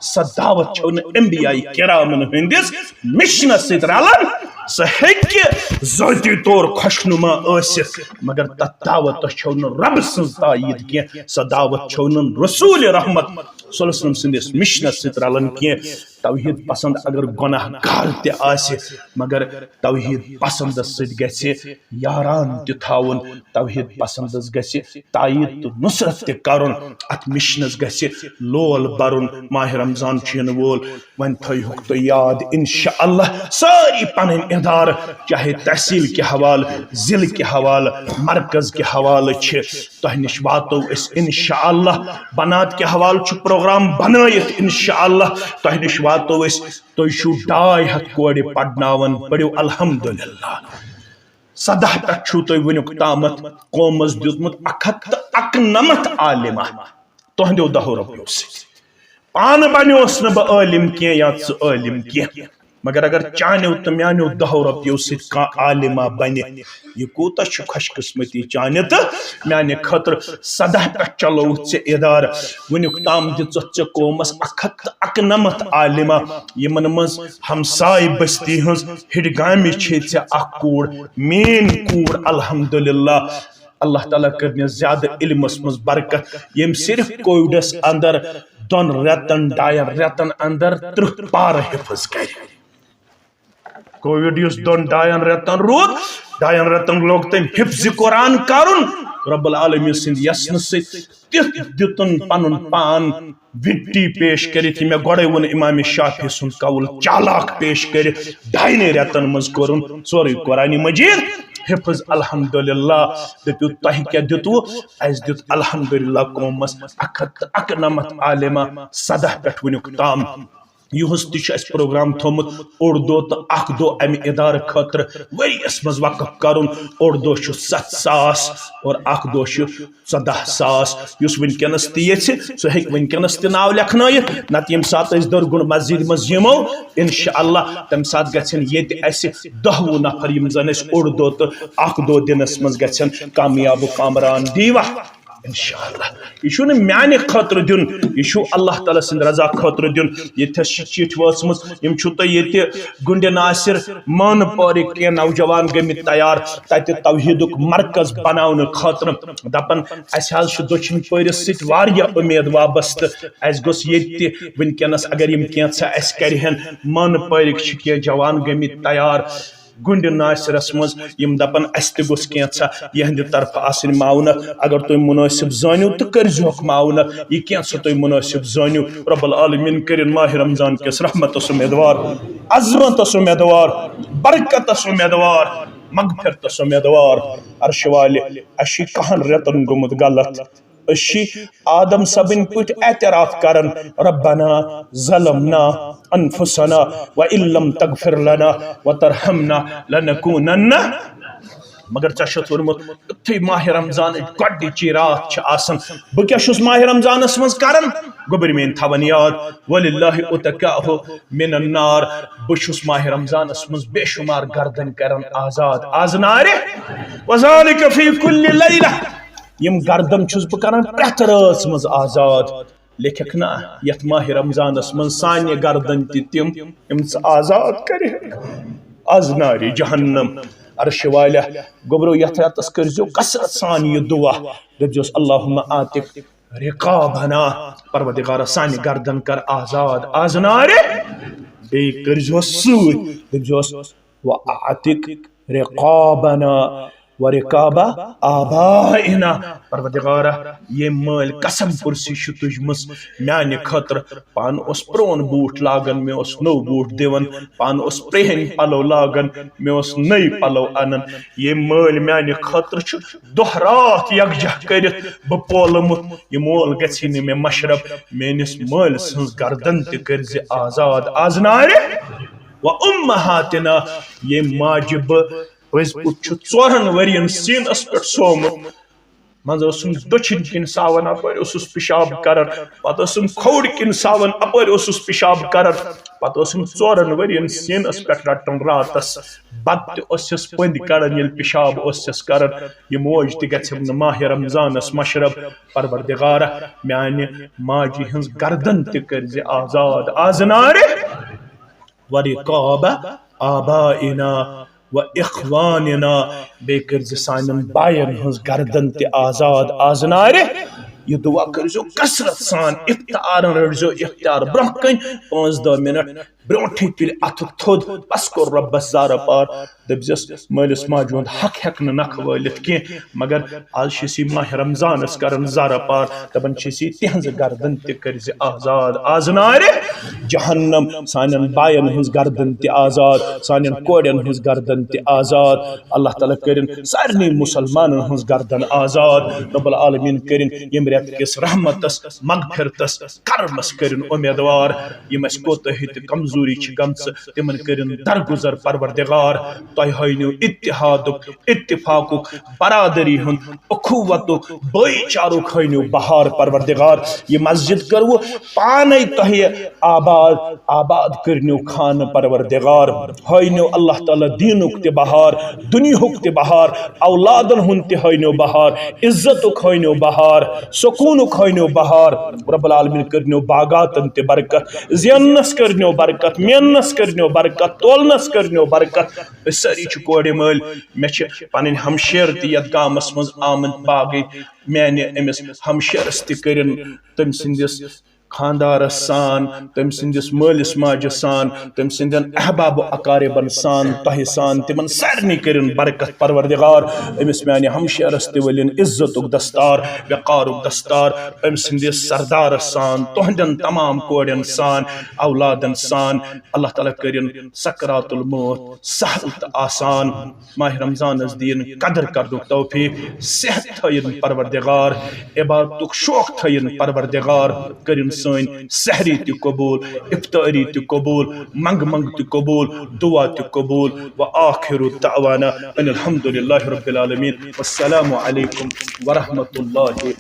سۄ دعوت چھو نہٕ انبیاء کرامن ہٕنٛدِس مشنس سۭتۍ رلان۔ سۄ ہیٚکہِ ذٲتی طور خۄشنما ٲسِتھ، مگر تتھ دعوتس چھو نہٕ رۄبہٕ سٕنٛز تایید کینٛہہ، سۄ دعوت چھو نہٕ رسول رحمت صلی اللہ علیہ وسلم سٕنٛدِس مشنس سۭتۍ رلان کینٛہہ۔ توحید پسند اگر گۄناہ گار تہِ آسہِ، مگر توحید پسندس سۭتۍ گژھِ یاران تہِ تھاوُن، توحید پسندس گژھِ تایید تہٕ نصرت تہِ کرُن، اتھ مشنس گژھِ لول برُن۔ ماہ رمضان چھُ یِنہٕ وول، وۄنۍ تھٲیہُکھ تُہۍ یاد، انشاءاللہ سٲری پنٕنۍ ادارٕ، چاہے تحصیل کہِ حوالہٕ، ضلعہٕ کہِ حوالہٕ، مرکز کہِ حوالہٕ چھِ، تۄہہِ نِش واتو أسۍ انشاءاللہ۔ بنات کہِ حوالہٕ چھُ پروگرام بنٲیِتھ انشاءاللہ، تۄہہِ نِش واتو أسۍ۔ تُہۍ چھِو ڈاے ہتھ کورِ پرناوان، پٔرِو الحمدللہ۔ سداہ پٮ۪ٹھ چھُو تُہۍ وٕنیُک تامتھ قومس دیُتمُت اکھ ہتھ تہٕ اکنمتھ عالمہ تُہنٛدیو دہو رۄپیو سۭتۍ۔ پانہٕ بنیوس نہٕ بہٕ عٲلِم کینٛہہ یا ژٕ عٲلِم کینٛہہ، مگر اگر چانیو تہٕ میانیو دہو رۄپیو سۭتۍ کانٛہہ عالمہ بنہِ، یہِ کوٗتاہ چھُ خۄش قسمتی چانہِ تہٕ میانہِ خٲطرٕ۔ سداہ پٮ۪ٹھ چلووُتھ ژےٚ ادارٕ، وٕنیُک تام دِژٕتھ ژےٚ قومس اکھ ہتھ تہٕ اکنمتھ عالمہ، یِمن منٛز ہمساے بستی ہٕنٛز ہِڈگامہِ چھے ژےٚ اکھ کوٗر، میٲنۍ کوٗر، الحمدللہ۔ اللہ تعالیٰ کٔرنَس زیادٕ علمس منٛز برکت، ییٚمۍ صرف کووِڈس اندر دۄن رٮ۪تن، ڈاین رٮ۪تن اندر ترٕٛہ پارٕ حفظ کرِ۔ کووِڈ یُس دۄن ڈاین رٮ۪تن روٗد، ڈاین رٮ۪تن لوگ تٔمۍ حفظ قرآن کرُن۔ رب العالمین سٕنٛدِ یژھنہٕ سۭتۍ تیُتھ دیُتُن پنُن پان وِٹی پیش کٔرِتھ، یہِ مےٚ گۄڈَے ووٚن، امام شافعی سُنٛد قول چالاک پیش کٔرِتھ، ڈاینٕے رٮ۪تن منٛز کوٚرُن سورُے قرآن مجید حفظ۔ الحمدللہ۔ دٔپِو، تۄہہِ کیٛاہ دیُتوُ؟ اَسہِ دیُت الحمدللہ قومس اکھ ہتھ تہٕ اکنمتھ عالمہ، سداہ پٮ۪ٹھ وٕنیُک تام۔ یِہُس تہِ چھُ اَسہِ پروگرام تھوٚومُت اوٚڑ دۄہ تہٕ اکھ دۄہ اَمہِ ادارٕ خٲطرٕ ؤریَس منٛز وقف کرُن۔ اوٚڑ دۄہ چھُ ستھ ساس اور اکھ دۄہ چھُ ژۄداہ ساس۔ یُس وٕنکیٚنَس تہِ یژھِ، سُہ ہیٚکہِ وٕنکیٚنَس تہِ ناو لیکھنٲیِتھ، نتہٕ ییٚمہِ ساتہٕ أسۍ دٔرگُن مسجد منٛز یِمو، انشاءاللہ، تَمہِ ساتہٕ گژھن ییٚتہِ اَسہِ دَہ وُہ نفر، یِم زَن أسۍ اوٚڑ دۄہ تہٕ اکھ دۄہ دِنَس منٛز گژھن کامیاب و کامران۔ دیٖوا؟ انشاءاللہ۔ یہِ چھُنہٕ میانہِ خٲطرٕ دیُن، یہِ چھُ اللہ تعالیٰ سٕنٛدِ رضا خٲطرٕ دیُن۔ ییٚتہِ چھِ چِٹھۍ وٲژمٕژ، یِم چھِو تُہۍ ییٚتہِ گُنڈِ ناصر مانہٕ پورٕکۍ کینٛہہ نوجوان گٔمٕتۍ تیار تَتہِ توحیٖدُک مرکز بناونہٕ خٲطرٕ۔ دَپان، اَسہِ حظ چھُ دٔچھِنۍ پٲرِس سۭتۍ واریاہ اُمید وابستہٕ، اَسہِ گوٚژھ ییٚتہِ تہِ وٕنکیٚنَس اگر یِم کینٛژھا اَسہِ کَرِہن۔ مانہٕ پورٕکۍ چھِ کینٛہہ جوان گٔمٕتۍ تیار، گُنڈِ ناصرس منٛز، یِم دپان، اسہِ تہِ گوٚژھ کینٛژھا یِہنٛدِ طرفہٕ آسٕنۍ معاونت۔ اگر تُہۍ مُنٲسِب زٲنِو تہٕ کٔرۍزِہوکھ معاونت، یہِ کینٛژھا تُہۍ مُنٲسِب زٲنِو۔ رب العالمین کٔرِن ماہِ رمضان کِس رحمتس امیدوار، عظمتس امیدوار، برکتس امیدوار، مغفرتس امیدوار۔ عرشہِ والہِ، اسہِ چھُ کہن رٮ۪تن گوٚمُت غلط۔ أسۍ چھِ آدم صٲبٕنۍ پٲٹھۍ اعتراف کران، ربنا ظلمنا انفسنا وان لم تغفر لنا وترحمنا لنکونن۔ مگر ژےٚ چھُتھ ووٚنمُت، یُتھُے ماہِ رمضانٕچ گۄڈٕنِچی رات چھِ آسان، بہٕ کیٛاہ چھُس ماہِ رمضانس منٛز کران؟ گوٚبرۍ میٲنۍ تھاوان یاد، وللہ اتقاہ من النار، بہٕ چھُس ماہِ رمضانس منٛز بے شمار گردن کران آزاد، آز نارِ، وذالک فی کل لیلہ۔ یِم گردن چھُس بہٕ کران پرٛٮ۪تھ رٲژ منٛز آزاد۔ لیکھکھ نا، یتھ ماہِ رمضانس منٛز سانہِ گردن تہِ تِم، یِم ژٕ آزاد کرِہکھ از نارِ جہنم۔ عرشہِ والیا، گوٚبرو، یتھ رٮ۪تس کٔرۍزیو کثرت سان یہِ دعا، دٔپزیوس، اللہم آتک رقابنا، پروردگارا، سانہِ گردن کر آزاد از نارِ۔ بیٚیہِ کٔرۍزیوس سۭتۍ، دٔپزیوس، وآتک رقابنا ورقاب آبائنا۔ پروردگارا، ییٚمۍ مٲلۍ قسم پُرسی چھِ تُجمٕژ میانہِ خٲطرٕ، پانہٕ اوس پرون بوٗٹھ لاگان، مےٚ اوس نوٚو بوٗٹھ دِوان، پانہٕ اوس پرٛہٕنۍ پلو لاگان، مےٚ اوس نٔے پلو انان۔ ییٚمۍ مٲلۍ میانہِ خٲطرٕ چھُ دۄہ راتھ یکجاہ کٔرِتھ بہٕ پولمُت، یہِ مول گژھِ نہٕ مےٚ مشرب۔ میٲنِس مٲلۍ سٕنٛز گردن تہِ کٔرۍ زِ آزاد از نارِ۔ و امہاتنا، ییٚمۍ ماجہِ بہٕ پٔزۍ پٲٹھۍ چھُ ژورن ؤرین سیٖنس پٮ۪ٹھ سومُت۔ منٛزٕ ٲسٕم دٔچھِنۍ کِنۍ ساوان، اپٲرۍ اوسُس پِشاب کران، پتہٕ ٲسٕم کھووُر کِنۍ ساوان، اپٲرۍ اوسُس پِشاب کران، پتہٕ ٲسٕم ژورن ؤرین سیٖنس پٮ۪ٹھ رٹان راتس۔ بتہٕ تہِ اوسُس پٔنٛدۍ کڑان، ییٚلہِ پِشاب اوسُس کران۔ یہِ موج تہِ گژھٮ۪م نہٕ ماہِ رمضانس مشرب۔ پروردگارا، میانہِ ماجہِ ہٕنٛز گردن تہِ کٔرۍ زِ آزاد از نارِ۔ ورقاب آبائنا و اخواننا، بیٚیہِ کٔرۍ زِ سانٮ۪ن باین ہٕنٛز گردن تہِ آزاد از نارِ۔ یہِ دعا کٔرۍزیو کثرت سان، افطارن رٔٹۍزیو افطار برٛونٛہہ کنہِ پانٛژھ دہ منٹ برٛونٛٹھٕے تُلہِ اَتھٕ تھوٚد، بس کوٚر رۄبس زارٕ پار، دٔپزٮ۪س، مٲلِس ماجہِ ہُنٛد حق ہٮ۪کہٕ نہٕ نکھٕ وٲلِتھ کینٛہہ، مگر از چھِ أسۍ یہِ ماہِ رمضانس کران زارٕ پار، دپان چھِ أسۍ یہِ تِہنٛزٕ گردن تہِ کٔرۍ زِ آزاد از نارِ جہنم، سانٮ۪ن باین ہٕنٛز گردن تہِ آزاد، سانٮ۪ن کورٮ۪ن ہٕنٛز گردن تہِ آزاد۔ اللہ تعالیٰ کٔرِن سارنٕے مسلمانن ہٕنٛز گردن آزاد۔ رب العالمین کٔرِن ییٚمہِ رٮ۪تہٕ کِس رحمتس، مغفرتس، کرمس کٔرِن امیدوار۔ یِم اَسہِ کوتٲہی تہٕ کمزوری چھِ گٔمژٕ، تِمن کٔرِن درگُزر پروردگار۔ تۄہہِ ہٲینو اتحادُک، اتفاقُک، برادری ہُنٛد، اخوتُک، بٲے چارُک ہٲینو بہار پروردگار۔ یہِ مسجد کٔروٕ پانے تۄہہِ آباد، آباد کٔرنیو خانہٕ پروردگار۔ ہٲینیو اللہ تعالیٰ دیٖنُک تہِ بہار، دُنیاہُک تہِ بہار، اولادن ہُنٛد تہِ ہٲینیو بہار، عزتُک ہٲینیو بہار، سکوٗنُک ہٲینیو بہار۔ رب العالمین کٔرنیو باغاتن تہِ برکت، زیننس کٔرنیو برکت، میننس کٔرنیو برکت، تولنس کٔرنیو برکت۔ أسۍ سٲری چھِ کورِ مٲلۍ۔ مےٚ چھِ پنٕنۍ ہمشیر تہِ یتھ گامس منٛز آمٕتۍ باغٕے۔ میانہِ أمِس ہمشیرس تہِ کٔرِن تٔمۍ سٕنٛدِس خاندارس سان، تٔمۍ سٕنٛدِس مٲلِس ماجہِ سان، تٔمۍ سٕنٛدٮ۪ن احباب و اقاربن سان، تۄہہِ سان، تِمن سارنٕے کٔرِن برکت پروردگار۔ أمِس میانہِ ہمشیرس تہِ ؤلِن عزتُک دستار، وقارُک دستار، أمۍ سٕنٛدِس سردارس سان، تُہنٛدٮ۪ن تمام کورٮ۪ن سان، اولادن سان۔ اللہ تعالیٰ کٔرِن سکرات الموت سہل تہٕ آسان۔ ماہِ رمضانس دِیِن قدر کرنُک توفیق، صحت تھٲیِن پروردگار، عبادتُک شوق تھٲیِن پروردگار، کٔرِن سٲنۍ سحری تہِ قبول، افطاری تہِ قبول، منٛگہٕ منٛگہٕ تہِ قبول، دعا تہِ قبول۔ و آخر دعوانا ان الحمد للہ رب العالمین۔ والسلام علیکم ورحمۃ اللہ